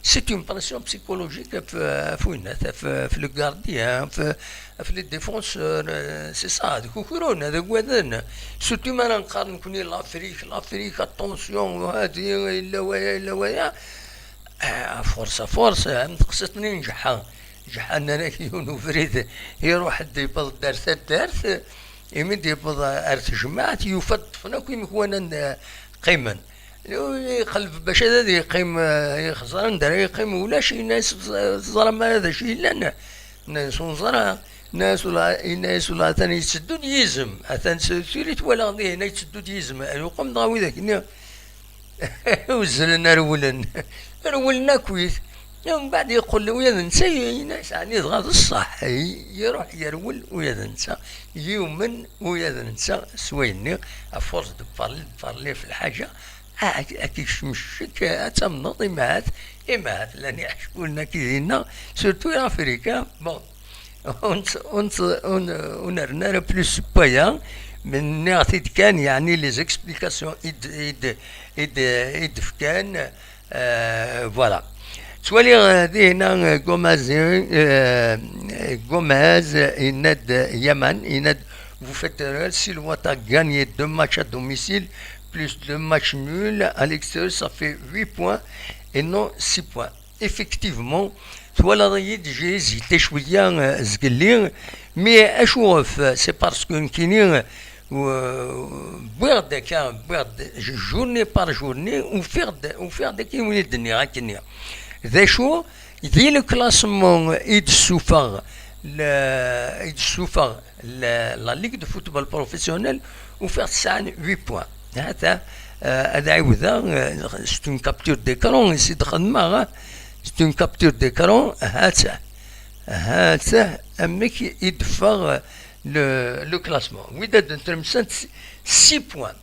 C'est une pression psychologique ɣef, ɣef winat, ɣef, ɣef le gardien, ɣef, ɣef les défenseurs, euh, c'est ça, ad kukrun, ad agaden. Surtout mi ara nqqar nekni l'Afrique, l'Afrique, attention, hadi, yella waya, yella waya. Ah, à force, à force, am teqsiṭ-nni n Ǧeḥḥa. Ǧeḥḥa nnan-ak yiwen ubrid, iruḥ-d yewweḍ-d ar taddart, imi d-yewweḍ ar tejmaɛt, yufa-d ṭṭfen akk imekwanen, eh, qqimen. Iqleb bac ad, ad yeqqim, eh, ixẓer anda ara yeqqim, ulac, yenna-yas, "Teẓram ara d acu yellan?" Nnan-as, "Ur neẓra." Nnan-as, "Ula-," yenna-yas, "Ula atan yetteddu-d yizem, atan s-, tili twalaɣ dihin, yetteddu-d yizem." Yuqem dɣa widak-nni. Uzzlen rewlen. Rewlen akkit. Mbeɛd yeqqel ula d netta, yenna-yas, "Ɛni dɣa d ṣṣeḥ?" Iruḥ yerwel ula d netta. Yumen ula d netta s wayenni, à force de parler, de parler ɣef lḥaǧa, ah, ad k-, ad k-ikcem ccek, ad tamneḍ, imahat, imahat llan iḥeckulen akid dinna, surtout i Afrika. Bon, ur nt-, ur nt-, ur n-, ur nerna ara plus n waya, mais nniɣ-t-id kan, yeɛni les explications i d-, i d-, i d-, i d-fkan, euh, voilà. Ttwaliɣ, euh, dihna, euh, Gomez, euh, Gomez, euh, yenna-d, euh, Yaman, yenna-d, vous faites erreur, si le Wata gagne deux matchs à domicile, plus deux matchs nuls à l'extérieur, ça fait huit points et non six points. Effectivement, twalaḍ-iyi-d, j'ai hésité cwiya, euh, zgelli, mais acuɣef? C'est parce que nekkini, euh, wwiɣ-d akka, wwiɣ-d journée par journée, ufiɣ-d, ufiɣ-d akken win i d-nniɣ akkenni. D acu? Di le classement i d-ssufeɣ le, i d-ssufeɣ le, la Ligue de football professionnel, ufiɣ-t sɛan huit points. Hata, euh, ad ɛiwdeɣ, euh, c'est une capture d'écran, i s-d-xedmeɣ, hein. C'est une capture d'écran, hata, hata, amek i d-ffeɣ, euh, le, le classement. Wid ad d-netremsant six points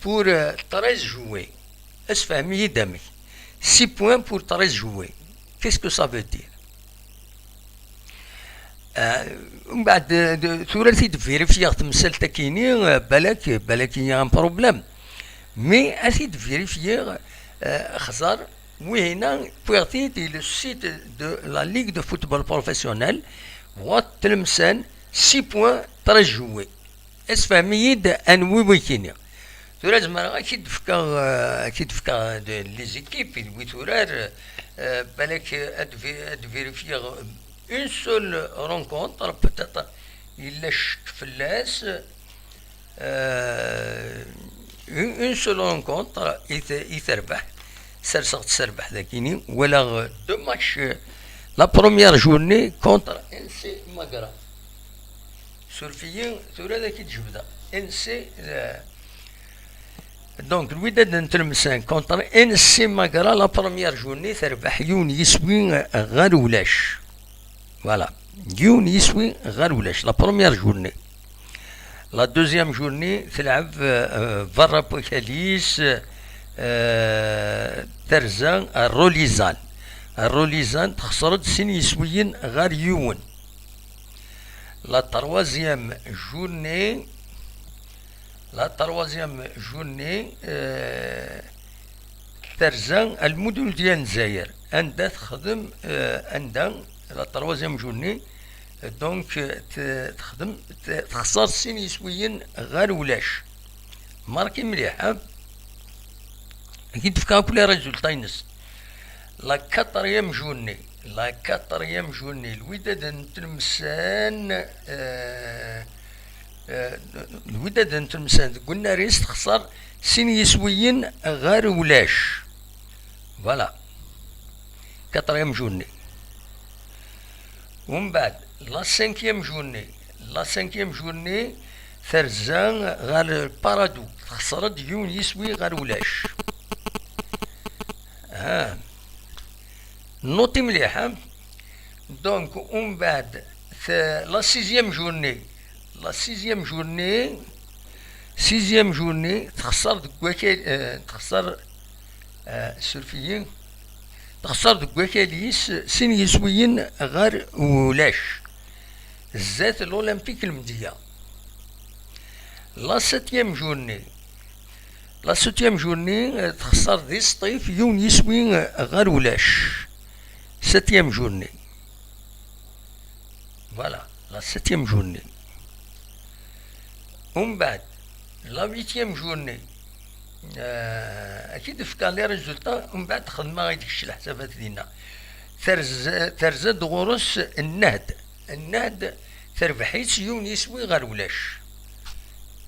pour, euh, treize joués. Asfehmi-yi-d amek. Six points pour treize joués. Qu'est-ce que ça veut dire? Mbeɛd, tura ad t-id-vérifiyeɣ temsalt-akini, balak, balak il y a un problème. Mais ad t-id-vérifiyeɣ, xẓer, wihina wwiɣ-t-id i le site de la Ligue de football professionnel, wa Tlemsan, six points, treize joués. Asfehmi-yi-d anwi wikini. Tura zemreɣ ad k-id-fkeɣ, ad k-id-fkeɣ les équipes d wi turar, balak ad vérifier une seule rencontre, peut-être yella ccek fell-as. Une seule rencontre i terbeḥ. Serseɣ-tt s rrbeḥ dagini, walaɣ deux matchs. La première journée contre N C Magra. Suref-iyi, tura ad ak-id-jebdeɣ. N C, donc, Lwidad n Tlemsan contre N C Magra, la première journée, terbeḥ yiwen yiswi ɣer ulac. Voilà. Yiwen yiswi ɣer ulac, la première journée. La deuxième journée, telɛeb berra n wakal-is, terza ar Rolizan. Rolizan texṣer-d sin yiswiyen ɣer yiwen. La troisième journée, la troisième journée, terza ar Lmuduldiya n Lezzayer, anda texdem, anda, la troisième journée, donc, texdem, texṣer sin yiswiyen ɣer ulac. Marki mliḥ, ha? Ad k-id-fkeɣ akk les résultats-ines. La quatrième journée, la quatrième journée, Lwidad n Tlemsan, Lwidad n Tlemsan deg unnar-is texṣer sin yiswiyen ɣer ulac. Voilà. Quatrième journée. Umbeɛd, la cinquième journée, la cinquième journée, terza ɣer Paradou, texṣer-d yiwen yiswi ɣer ulac. Ah. Nuti mliḥ, ha? Donc, umbeɛd, la sixième journée, la sixième journée, sixième journée, texṣer deg wakal, texṣer, suref-iyi, texṣer deg wakal-is sin yiswiyen ɣer ulac. Zdat l'Olympique Lmedya. La septième journée. La septième journée, texṣer di Sṭif yiwen yiswi ɣer ulac. Septième journée. Voilà, la septième journée. Umbeɛd, la huitième journée. Ad k-id-fkeɣ les résultats, umbeɛd xedmeɣ-ak-d kečč leḥsabat dinna. Terza-d ɣur-s Nnehd. Nnehd terbeḥ-itt yiwen yiswi ɣer ulac.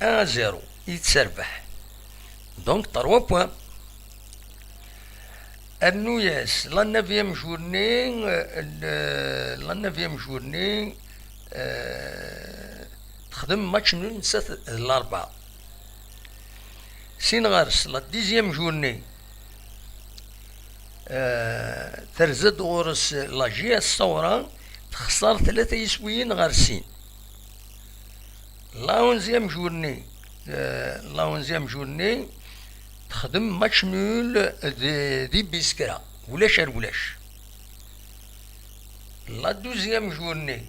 Un à zéro i d-terbeḥ. Donc, trois points. Rnu-yas la neuvième journée, la neuvième journée, texdem match nul nettat d Larebɛa. Sin ɣer-s, la dixième journée, terza-d ɣur-s la J S Saoura, texṣer tlata yiswiyen ɣer sin. La onzième journée, la onzième journée, texdem match nul di Biskra, ulac ar ulac. La douzième journée,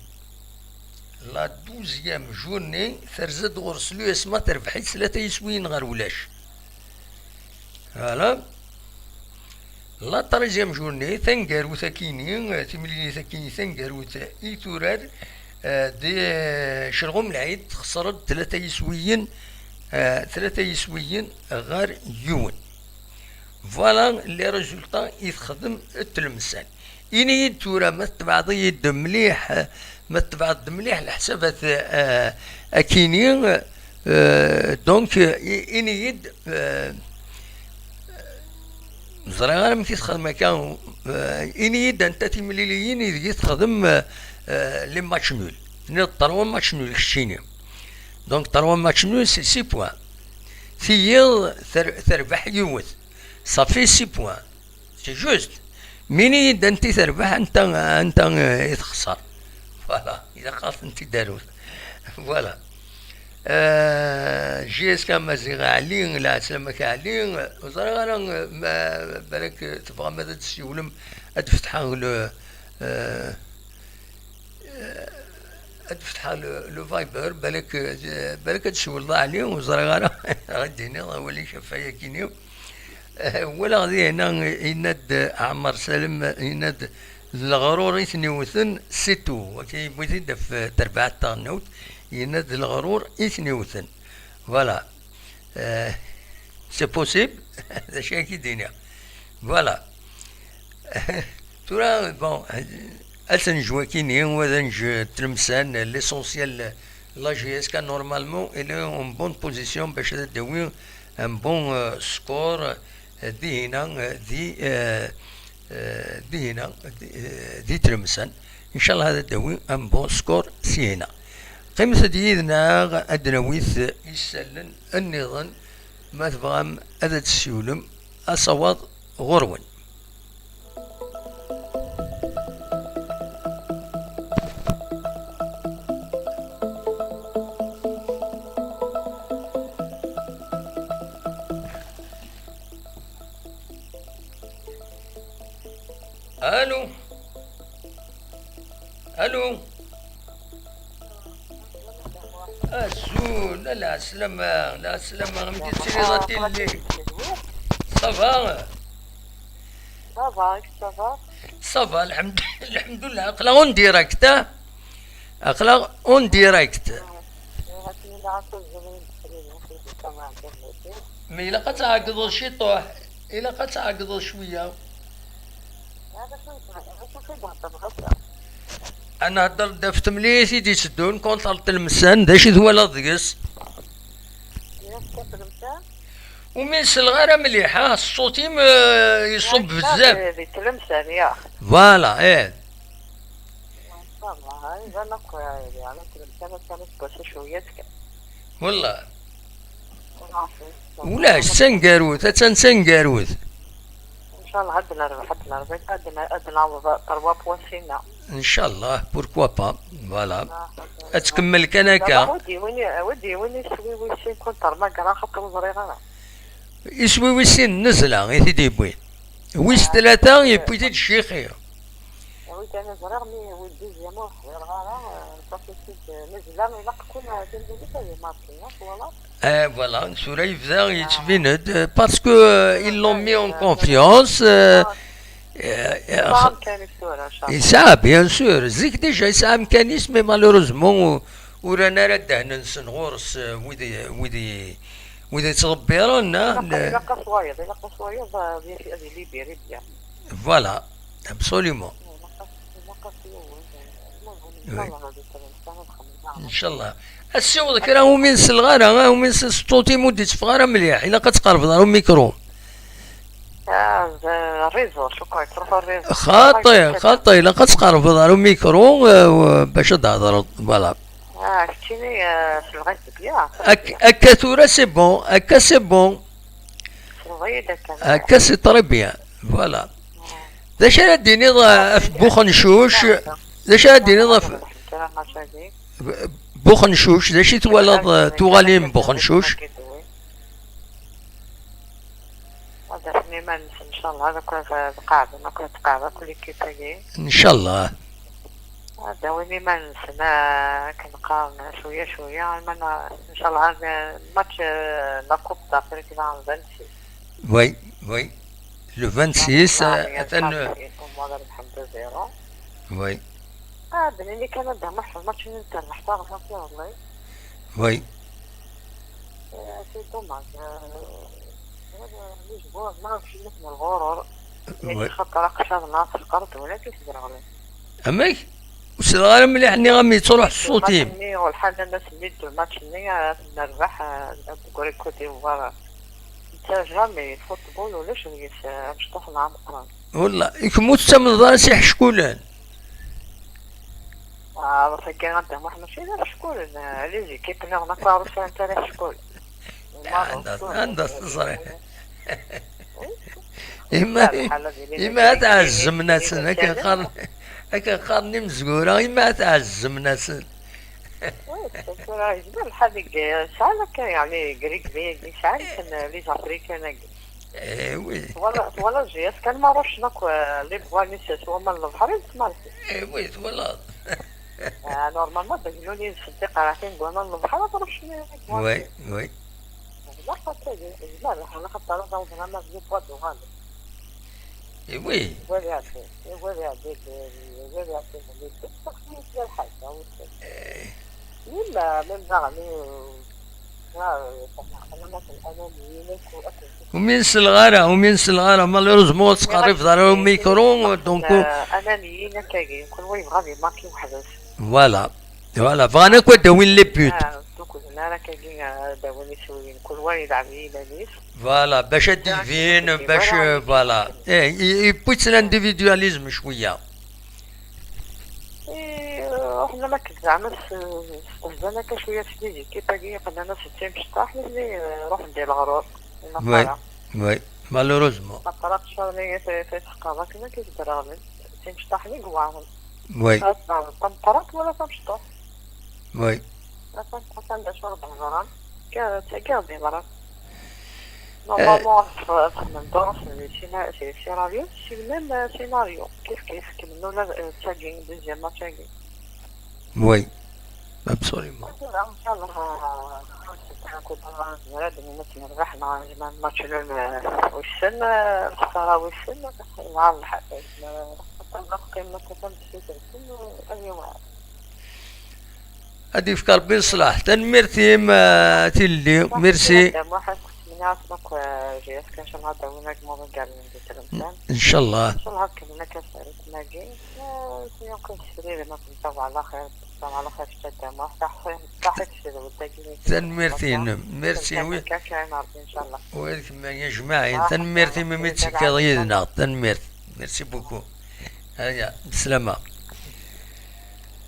la douzième journée, terza-d ɣur-s l'U S M A, terbeḥ-itt tlata yiswiyen ɣer ulac. Voilà. La treizième journée, taneggarut akini, timlilit akini taneggarut i turar, di Celɣum Lɛid, texṣer-d tlata yiswiyen, tlata yiswiyen ɣer yiwen. Voilà les résultats i texdem Tlemsan. Ini-yi-d tura ma tetbeɛḍ-iyi-d mliḥ, ma tetbeɛḍ-d mliḥ leḥsabat akini, donc ini-yi-d, ẓriɣ ara amek i texdem akka, ini-yi-d anta timliliyin ideg i texdem les matchs nuls. Tenniḍ trois matchs nuls keččini. Donc trois matchs nuls, c'est six points. Tiyiḍ terbeḥ yiwet. Ça fait six points. C'est juste. Mini-yi-d anti terbeḥ, anta, anta i texṣer. Voilà, ilaq ad tent-id-arut. Voilà. Eh, J S K Maziɣ Ɛli, lɛeslama-k Ɛli. Ur ẓriɣ ara, eh, ma, balak, eh, tebɣam ad d-tessiwlem, ad d-fetḥeɣ le, eh, eh, ad d-fetḥeɣ le, le Viber, balak, eh, balak ad d-tessiwleḍ a Ɛli, ur ẓriɣ ara, ad d-iniɣ awal-ik ɣef wayagi-nni. Eh, walaɣ dihin, yenna-d Ɛmar Salem, yenna-d d leɣrur i ten-iwten, c'est tout. Akka yewwi-t-id ɣef terbaɛt taɣelnawt, yenna-d d leɣrur i ten-iwten. Voilà. Euh, c'est possible. D acu akka i d-iniɣ. Voilà. Tura, bon, ad t-neǧǧ wakini, wa d aneǧ n Tlemsan, l'essentiel, la J S K normalement, elle est en bonne position, bac ad d-tawi un bon, euh, score, euh, dihina, euh, di, euh, euh, dihina, di, euh, di Tlemsan. Inchallah ad d-tawi un bon score sihina. Qqimet-d yid-neɣ ad d-nawi isallen nniḍen, ma tebɣam ad d-tessiwlem, asawaḍ ɣur-wen. Allô. Allô. Azul, lɛeslama, lɛeslama, amek i tettiliḍ a Tilli? Ça va? Ça va, ça va. Ça va, lḥemd-, lḥemdullah, aql-aɣ en direct, ah? Aql-aɣ en direct. Mais ilaq ad tɛeggḍeḍ ciṭuḥ, ilaq ad tɛeggḍeḍ cwiya. Ad nehder-d ɣef temlilit i d-itteddun contre Tlemsan, d acu i twalaḍ deg-s? Umi nsellɣ ara mliḥ, ah, ṣṣut-im, eh, iṣubb bezzaf. Di Tlemsan, ya. Voilà, eh. Wallah, attan d taneggarut, attan d taneggarut. Inchallah ad nerbeḥ, ad nerbeḥ, ad n-, ad naweḍ trois points sina. Inchallah, pourquoi pas, voilà. Ad tkemmel kan akka. Wi d-yewwin, wi d-yewwin iswi wis sin contre Magra, xaṭer ur ẓriɣ ara. Iswi wis sin n Nezla i t-id-yewwin. Wis tlata yewwi-t-id Ccixi. Wi kan ẓriɣ, mi wi deuxième ur ḥḍireɣ ara, euh, pas possible, euh, Nezla ilaq kun, euh, timlilit ad imarki, yak, voilà. Eh, voilà, tura yebda yettbin-d, euh, parce que, euh, ils l'ont mis en confiance, euh, euh, yesɛa amkan-is tura, inchallah. Yesɛa, bien sûr. Zik déjà yesɛa amkan-is, mais malheureusement, ur, ur rran ara ddehn-nsen ɣur-s, euh, wid, wid, wid yettḍebbiren, ah, ilaq, ilaq-as wayeḍ, ilaq-as wayeḍ, euh, ad yili biri bien. Voilà, absolument. Oui. Inchallah. Assiweḍ kra umi nsellɣ ara, ah, umi nsellɣ ṣṣut-im ur d-itteffeɣ ara mliḥ. Ilaq ad tqerbeḍ ɣer umikru. Ah, d réseau, شكرا, يتروح الريزو. Xaṭi, xaṭi, ilaq ad tqerbeḍ ɣer umikru, eh, bac ad d-thedreḍ. Voilà. Ah, keččini, eh, selleɣ-ak-d bien. Ak-, akka tura, c'est bon. Akka, c'est bon. Selleɣ-iyi-d akka. Akka, c'est très bien. Voilà. D acu ara d-tiniḍ, eh, ɣef Buxencuc? D acu ara d-tiniḍ ɣef Buxencuc? D acu i twalaḍ, eh, tuɣalin n Buxencuc? Ad afen iman-nsen, inchallah, ad qeɛden, ad qeɛden akk l'équipe-agi. Inchallah. Ad awin iman-nsen, ah, akken qqaren, cwiya, cwiya, alma na-, inchallah, ad, match, eh, la Coupe d'Afrique, la vingt-six. Oui, oui. Le vingt-six, ah, atan. Oui. Ah, d nini kan ad d-amaḥ match-nni n terbeḥt, taɣlaṭ iḍelli. Oui. Eh, c'est dommage. Eh, les joueurs, ma ɣef lmut n lɣurur. Oui. Xaṭer aqeccaḍ-nneɣ tfeqret, wala kif d-reɣlen. Amek? Ur sliɣ ara mliḥ, nniɣ-am yettruḥ ṣṣut-im. Match-nni, ur lḥal ad as-nni-d match-nni, ad nerbeḥ, eh, deg Côte d'Ivoire. Netta jamais, football ulac deg-s, eh, amecṭuḥ neɣ ameqqran. Wallah, i kemm ur tettamneḍ ara s iḥeckulen? Ah, ɣef akka, a Dda Muḥ, mačči d aḥeckul, n, les équipes nniḍen akk ur sɛint ara aḥeckul. Anda, anda teẓriḍ? Ima, ima ad ɛezzemen-asen, akken qqaren, akken qqaren imezgura, ima ad ɛezzemen-asen. Tura yezmer lḥal deg sɛan akka, yeɛni, grigmi yagi sɛan kan les Africains-agi. Eh oui. Twala, twala J S kan ma ruccen akk, eh, les bois-nni s waman n lebḥer i lesmarti. Eh oui, twalaḍ. Ah, normalement, d agellun i yettṣeddiq ɣer tin n waman n lebḥer, ad ruccen les bois. Oui, oui. Yezmer xaṭi, yezmer lḥal, axaṭer ad awḍen ama d les bois d'Oran. Eh oui. Wali Ɛebdi, wali Ɛebdi, wali Ɛebdi, wali Ɛebdi. Eh. Yella, même daɣen, eh, ah, eh, ananiyin akk, akk. Umi nsellɣ ara, umi nsellɣ ara, malheureusement ur tettqerribeḍ ara i umikru, donc, eh, ananiyin akkagi, kul wa yebɣa ad imarki weḥd-s. Voilà. Voilà, bɣan akk ad d-awin les buts. Ah, ur ttaggaden ara akkagi, ah, ad d-awin iswiyen. Kul wa yelɛeb i yiman-is. Voilà, bac ad d-ibin, bac, voilà. Eh, i-, yewwi-tt l'individualisme cwiya. Eh, ruḥen am akken zeɛma s-, stehzan akka cwiya s les équipes-agi, yeqqnen-as d timecṭaḥ, nitni, eh, ruḥen di leɣrur. Oui, oui, malheureusement. Aqraq ccɣel-nni i t-, i t-, i tḥeqqeɣ akken ad k-yedder ɣlen. D timecṭaḥ-nni i iweɛren. Oui. Ad teɛreḍ tameqqrant wala tamecṭuḥt. Oui. Atan, atan d acu ara d-hedren. Ka-, d tagi ara d-yeḍran. Normalement, ad txedmem drus di sina-, di scénario, si le même, euh, scénario. Kif kif, kemmlen ula d, euh, d tagi, deuxième match-agi. Oui. Absolument. Tura, ncallah, ah, nezmer ad d-nini akken rbaḥ neɣ nezmer match nul, ah, wissen, ah, lexsara wissen, yewɛer lḥal. Ad neqqim akka tameddit-nsen, ad yewɛer. Ad yefk Rebbi ṣṣlaḥ. Tanemmirt-im, ah, tilelli. Merci. Merci. Muḥ, ad k-semmiɛeɣ akk, ah, J S K, ncallah ad d-awin agmuḍ ugar n di Tlemsan. Ncallah. Ncallah ad kemmlen akka s rritm-agi. Ah, nsumi akk ad d-sririn ad d-ntaw ɛla xir. Sslam ɛla xir, Ccadda Muḥ, saḥit, saḥit tedwelt-agi. Tanemmirt-inem. Merci, wi-, akka kan Rebbi, ncallah. Wa d kemm ajmaɛin. Tanemmirt imi i d-tekkiḍ yid-neɣ. Tanemmirt. Merci beaucoup. Aya, bislama.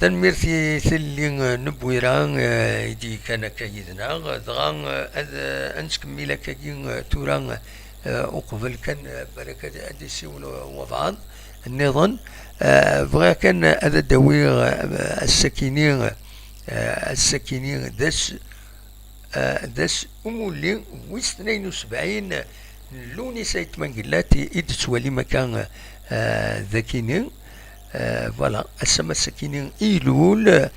Tanemmirt i tilelli, eh, n Bwira, eh, i d-yekkan akka yid-neɣ. Dɣa, eh, ad, eh, ad nettkemmil akkagi, eh, tura, eh, uqbel kan, eh, balak ad, ad d-isiwel wabɛaḍ nniḍen. Eh, bɣiɣ kan ad d-awiɣ, eh, ass-akini, eh, ass-akini d ass, eh, d ass umulli wis tnayen u sebɛin n Lewnis Ayt Mengellat i, i d-tettwalim akka, eh, dagini. Eh, voilà, ass-a ma ass-akini ilul, eh,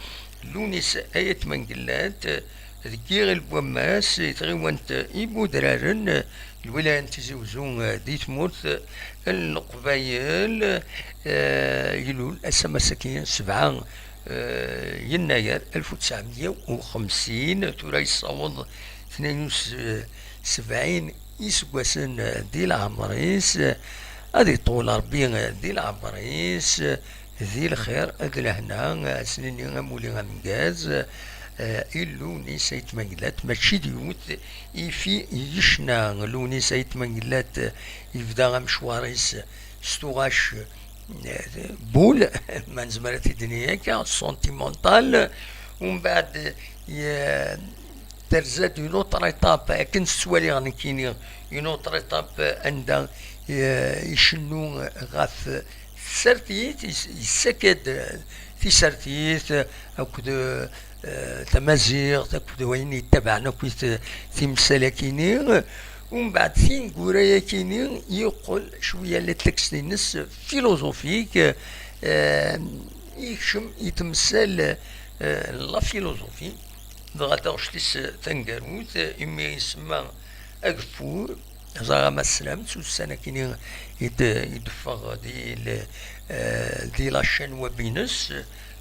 Lewnis Ayt Mengellat, eh, deg yiɣil n wammas, i tɣiwant n Ibudraren, eh, lwilaya n Tizi Uzzu, eh, di tmurt, eh, n Leqbayel, eh, ilul ass-a ma ass-akini sebɛa, eh, yennayer alef u tesɛemya u xemsin, tura yessaweḍ tnayen u sebɛin iseggasen, eh, di leɛmer-is, eh, ad iṭewwel Rebbi, eh, di leɛmer-is, eh, di lxir d lehna, eh, ad s-nini amulli ameggaz, eh, i Lewnis Ayt Mengellat, mačči d yiwet ifi yecna Lewnis Ayt Mengellat, eh, yebda amecwar-is s tuɣac, eh, boule, ma nezmer ad t-id-nini akka, sentimental, umbeɛd, eh, terza-d une autre étape, akken tettwaliɣ nekkini, une autre étape anda, eh, icennu ɣef tsertit, yes-, yessakad tisertit akked, eh, tamaziɣt akked wayen yettabaɛen akkit timsal-akini. Umbeɛd tineggura-yakini yeqqel cwiya le texte-ines philosophique, eh, yekcem i temsal, eh, la philosophie. Dɣa taɣect-is taneggarut, imi isemma Ageffur, ẓriɣ ama teslamt, s ussan akini i d-, i d-teffeɣ di le-, eh, di la chaîne web-ines,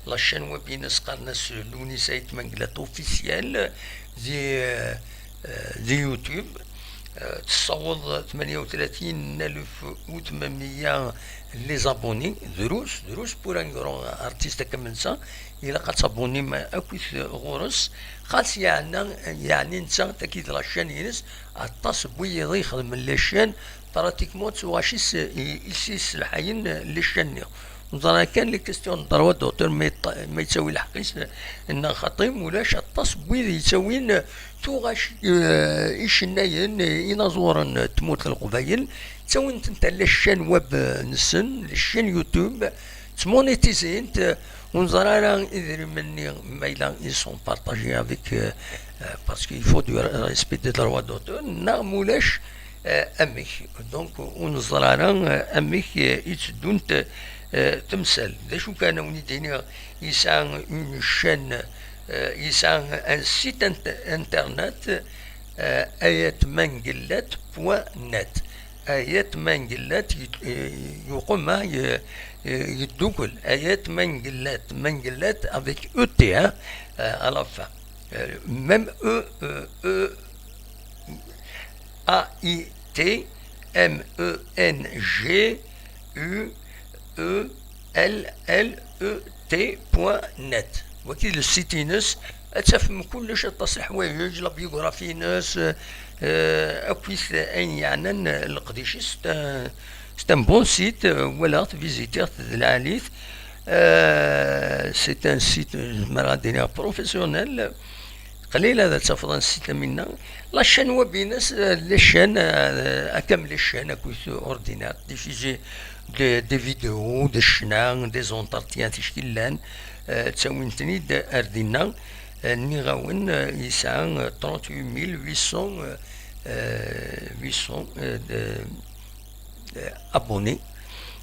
la chaîne web-ines qqaren-as Lewnis Ayt Mengellat officiel, di, eh, di YouTube. Eh, tessaweḍ tmanya u tlatin alef u tmenmeyya les abonnés, drus, drus, pour un grand artiste akka am netta, ilaq ad tabonnim akkit ɣur-s, xas yeɛna, yeɛni netta tagi d la chaîne-ines, aṭas n wiyiḍ i ixedmen les chaînes, pratiquement d tuɣac-is i, i s-yesselḥayen les chaînes-nni. Neẓra kan les questions n droit d'auteur, ma yet-, ma yettawi lḥeqq-is neɣ xaṭi, ulac aṭas n wid yettawin tuɣac, eh, icennayen, eh, inaẓuren n tmurt n Leqbayel, ttawin-tent ar les chaînes web-nsen, les chaînes YouTube, ttmonitizint, eh, Ur neẓri ara idrimen-nni ma yella ils sont partagés avec, euh, euh, parce qu'il faut du respect des droits d'auteur, neɣ ma ulac, euh, amek. Donc, ur neẓri ara, euh, amek, euh, i tteddunt, euh, temsal. D acu kan, ad wen-d-iniɣ, yesɛa une chaîne, euh, yesɛa un site int-, internet, euh, ayat mangellat point net. Ayat Mangellat y-, y-, yuqem, ah, y-, y-, yeddukel. Ayat Mangellat, Mangellat avec E T, hein, euh, à la fin. Euh, même E, euh, E, A I T, M E N G U E L L E T point net. Waki le site-ines, ad tafem kullec, aṭas n leḥwayeǧ, la biographie-ines, euh, akkit ayen yeɛnan leqdic-is. C'est un, c'est un bon site, euh, walaɣ-t, visitiɣ-t d lɛali-t. Euh, c'est un site, euh, zemreɣ ad d-iniɣ, professionnel. Qlil ad tafeḍ un site am winna. La chaîne web-ines, euh, les chaînes, euh, comme les chaînes, akkit ordinaire, diffuser des, des vidéos, des ccna, des entretiens, ticki llan, euh, ttawin-ten-id ar dinna. Euh, nniɣ-awen, euh, yesɛa, euh, trente-huit mille huit cents, euh, euh, huit cents, euh, de, euh, abonnés.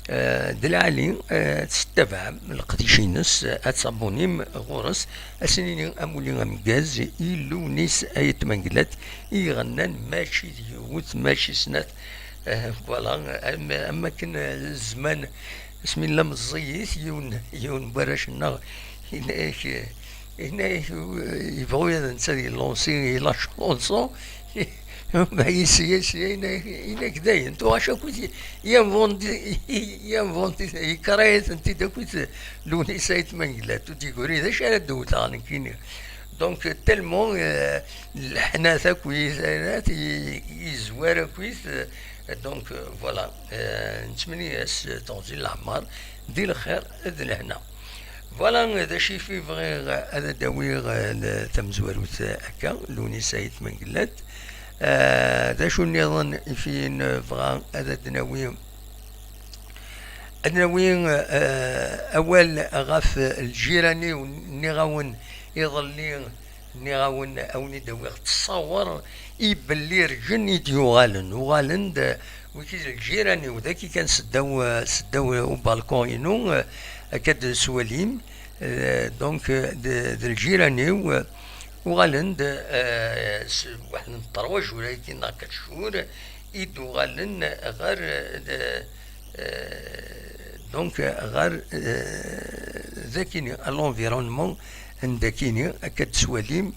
Euh, d lɛali, euh, tettabaɛem leqdic-ines, euh, ad tabbunim ɣur-s, ad s-nini amulli ameggaz i Lewnis Ayt Mengellat, i iɣennan mačči d yiwet, mačči snat, euh, voilà, am, am akken, euh, zzman, asmi nella meẓẓiyit, yiwen, yiwen n warrac-nneɣ, yenna-yak, yenna-yak, yebɣu ad netta ad yellansi i la chanson, ma yesya, yesya, yenna-yak, yenna-yak dayen, tuɣac akkit, yinventi, yinventi, yekra-yasen-t-id akkit Lewnis Ayt Mengellat, ur d-yegri d acu ara d-wteɣ nekkini. Donc, tellement, euh, leḥnat akkit, i, i yezwar akkit, euh, donc, euh, voilà, euh, nettmenni-as, euh, teɣzi n leɛmer, di lxir, d lehna. Voilà, d acu i bɣiɣ ad d-awiɣ, eh, tamezwarut, eh, akka, Lewnis Ayt Mengellat. Eh, d acu nniḍen i fin bɣa ad d-nawi? Ad nawi, eh, awal ɣef lǧiran-iw, nniɣ-awen iḍelli, nniɣ-awen, awen-id-awiɣ ttṣawer i Bellirǧen i d-yuɣalen. Uɣalen-d, eh, wigi d lǧiran-iw, dagi kan seddaw, eh, seddaw ubalkun-inu, eh, akka d-teswalim. Eh, donc, eh, d, d lǧiran-iw, eh, uɣalen-d, eh, s waḥed n trois jours-agi neɣ quatre jours, i d-uɣalen ɣer, eh, d, eh, donc, ɣer, eh, dakini, à l'environnement n dakini, akka d-teswalim,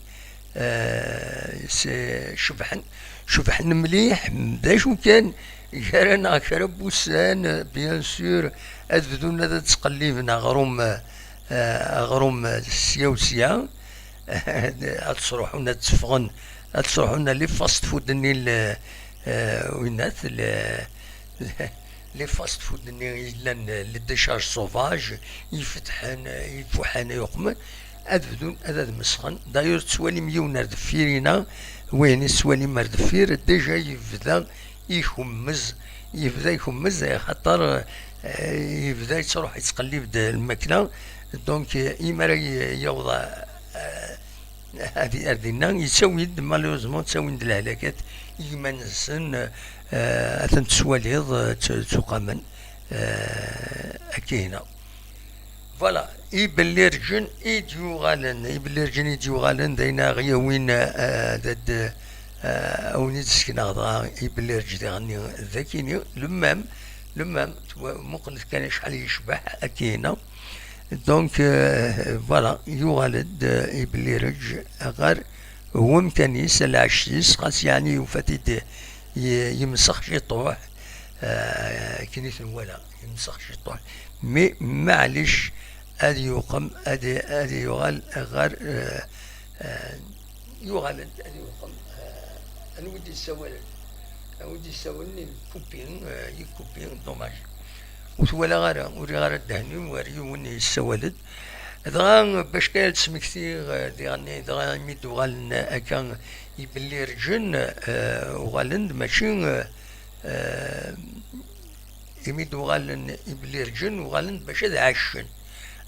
eh, s-, cebḥen, cebḥen mliḥ, d acu kan, gar-aneɣ kra n wussan, bien sûr, ad bdun ad ttqelliben aɣrum, eh, aɣrum sya u sya, ad ttruḥun ad tteffɣen, ad ttruḥun ar les fast-food-nni, l-, eh, winat, l-, les fast-food-nni yellan, les décharges sauvages, ifetḥen, ifuḥan, yuqmen, ad bdun ad, ad mesxen. D'ailleurs, tettwalim yiwen ar deffir-ina, wayen i tettwalim ar deffir, déjà yebda ikemmez, yebda ikemmez, axaṭer, eh, yebda yettruḥ yettqellib-d lmakla. Donc, eh, imi ara y-, yaweḍ, eh, ad, ar dinna, yettawi-d, malheureusement, ttawin-d lehlakat i yiman-nsen, eh, ad ten-tettwaliḍ, eh, ttu-, ttuqamen, eh, akka hina. Voilà, Ibellirǧen i d-yuɣalen, Ibellirǧen i d-yuɣalen, d ayen ara ɣ-yawin, eh, d ad, eh, a wen-id-sekneɣ dɣa Ibellirǧ diɣenni d akini, le même, le même, twa-, muqlet kan acḥal yecbeḥ akina. Donc, eh, voilà, yuɣal-d, eh, Ibellirǧ ɣer wemkan-is, lɛecc-is, xas yeɛni yufa-t-id y-, yemsex ciṭuḥ, eh, akken i t-nwala, yemsex ciṭuḥ. Mais, maɛlic, ad yuqem, ad, ad yuɣal ɣer, eh, eh, yuɣal-d, ad yuqem, eh, anwa i d-yessawalen? Anwa i d-yessawalen? Yekkupi, eh, yekkupi, dommage. Ur t-walaɣ ara, ur rriɣ ara ddehn-iw ar yiwen yessawal-d. Dɣa, bac kan ad d-smektiɣ, eh, diɣen, dɣa imi d-uɣalen akka Ibellirǧen, eh, uɣalen-d mačči, eh, eh, imi d-uɣalen Ibellirǧen, uɣalen-d bac ad ɛacen.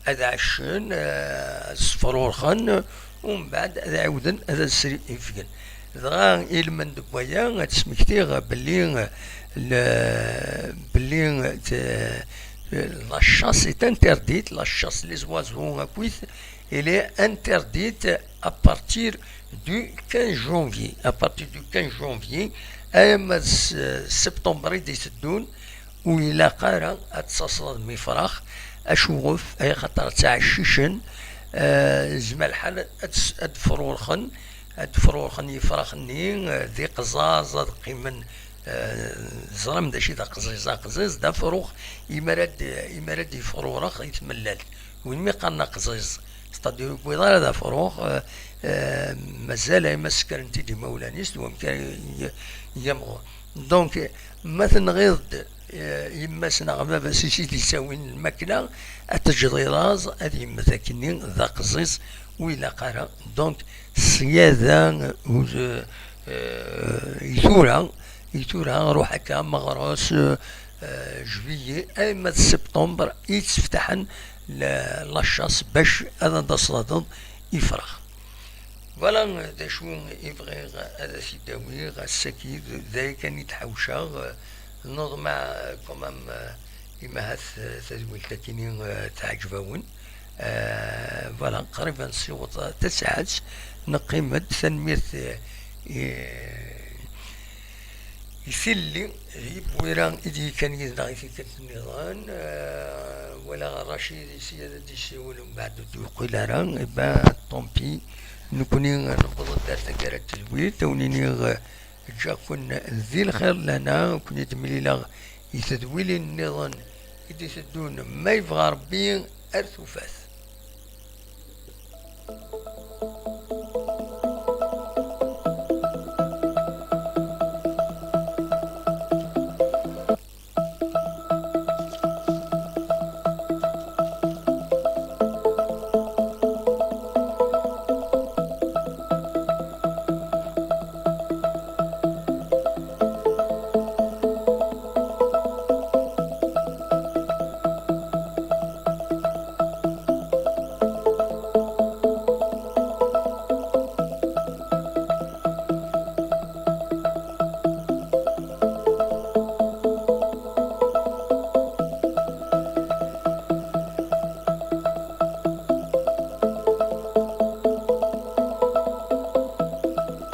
ad ɛeccen, eh, ad sefrurxen, umbeɛd ad ɛiwden ad as-ifgen. Dɣa ilmend n waya, ad smektiɣ belli, eh, le-, belli, eh, te-, la chasse est interdite, la chasse les oiseaux akkit, elle est interdite à partir du quinze janvier. À partir du quinze janvier, arma d s-, septembre i d-iteddun, ur ilaq ara ad tesseṣṣdem ifrax. Acuɣef? Ay axaṭer ttɛeccicen, eh, zma lḥal ad s-, ad d-frurxen, ad d-frurxen yifrax-nni, eh, d iqzaẓ, ad qqimen, eh, teẓram d acu i d aqziz? Aqziz d afrux, imi ara d-, imi ara d-yefrurex i tmellalt. Win mi qqaren aqziz, c'est-à-dire ur yewwiḍ ara d afrux, eh, eh, mazal ay ma sekren-t-id imawlan-is, d wamek ara y-, y-, yamɣur. Donc, ma tenɣiḍ-d, eh, yemma-s neɣ baba-s i s-id-yettawin lmakla, ad teǧǧeḍ i laẓ, ad yemmet akkenni d aqziz, ur ilaq ara. Donc, ṣṣyada, eh, eh, i tura, i tura, ruḥ akka meɣres, eh, eh, juillet, arma d septembre, i tteftaḥen la, la chasse bac ad d-aṣladeḍ ifrax. Voilà d acu i bɣiɣ ad as-id-awiɣ ass-agi, d aya kan i d-ḥawceɣ. Neḍmeɛ, quand même, imi ahat tadwilt-agi-nni, eh, teɛǧeb-awen. Eh, voilà, qrib ad nessiweḍ tasaɛet, neqqim-d. Tanemmirt, eh, i, i tilli d yiwwira i d-yekkan yid-neɣ i tikkelt nniḍen. Eh, walaɣ Racid yesya ad d-yessiwel, mbeɛd ur d-yuqil ara. Eh ben, tant pis. Nekkni newweḍ-d ar taggara n tedwilt, a wen-iniɣ, eh, ǧǧiɣ-ken di lxir lana, ur ken-id-mlileɣ i tedwilin nniḍen i d-iteddun, ma yebɣa Rebbi. Ar tufat.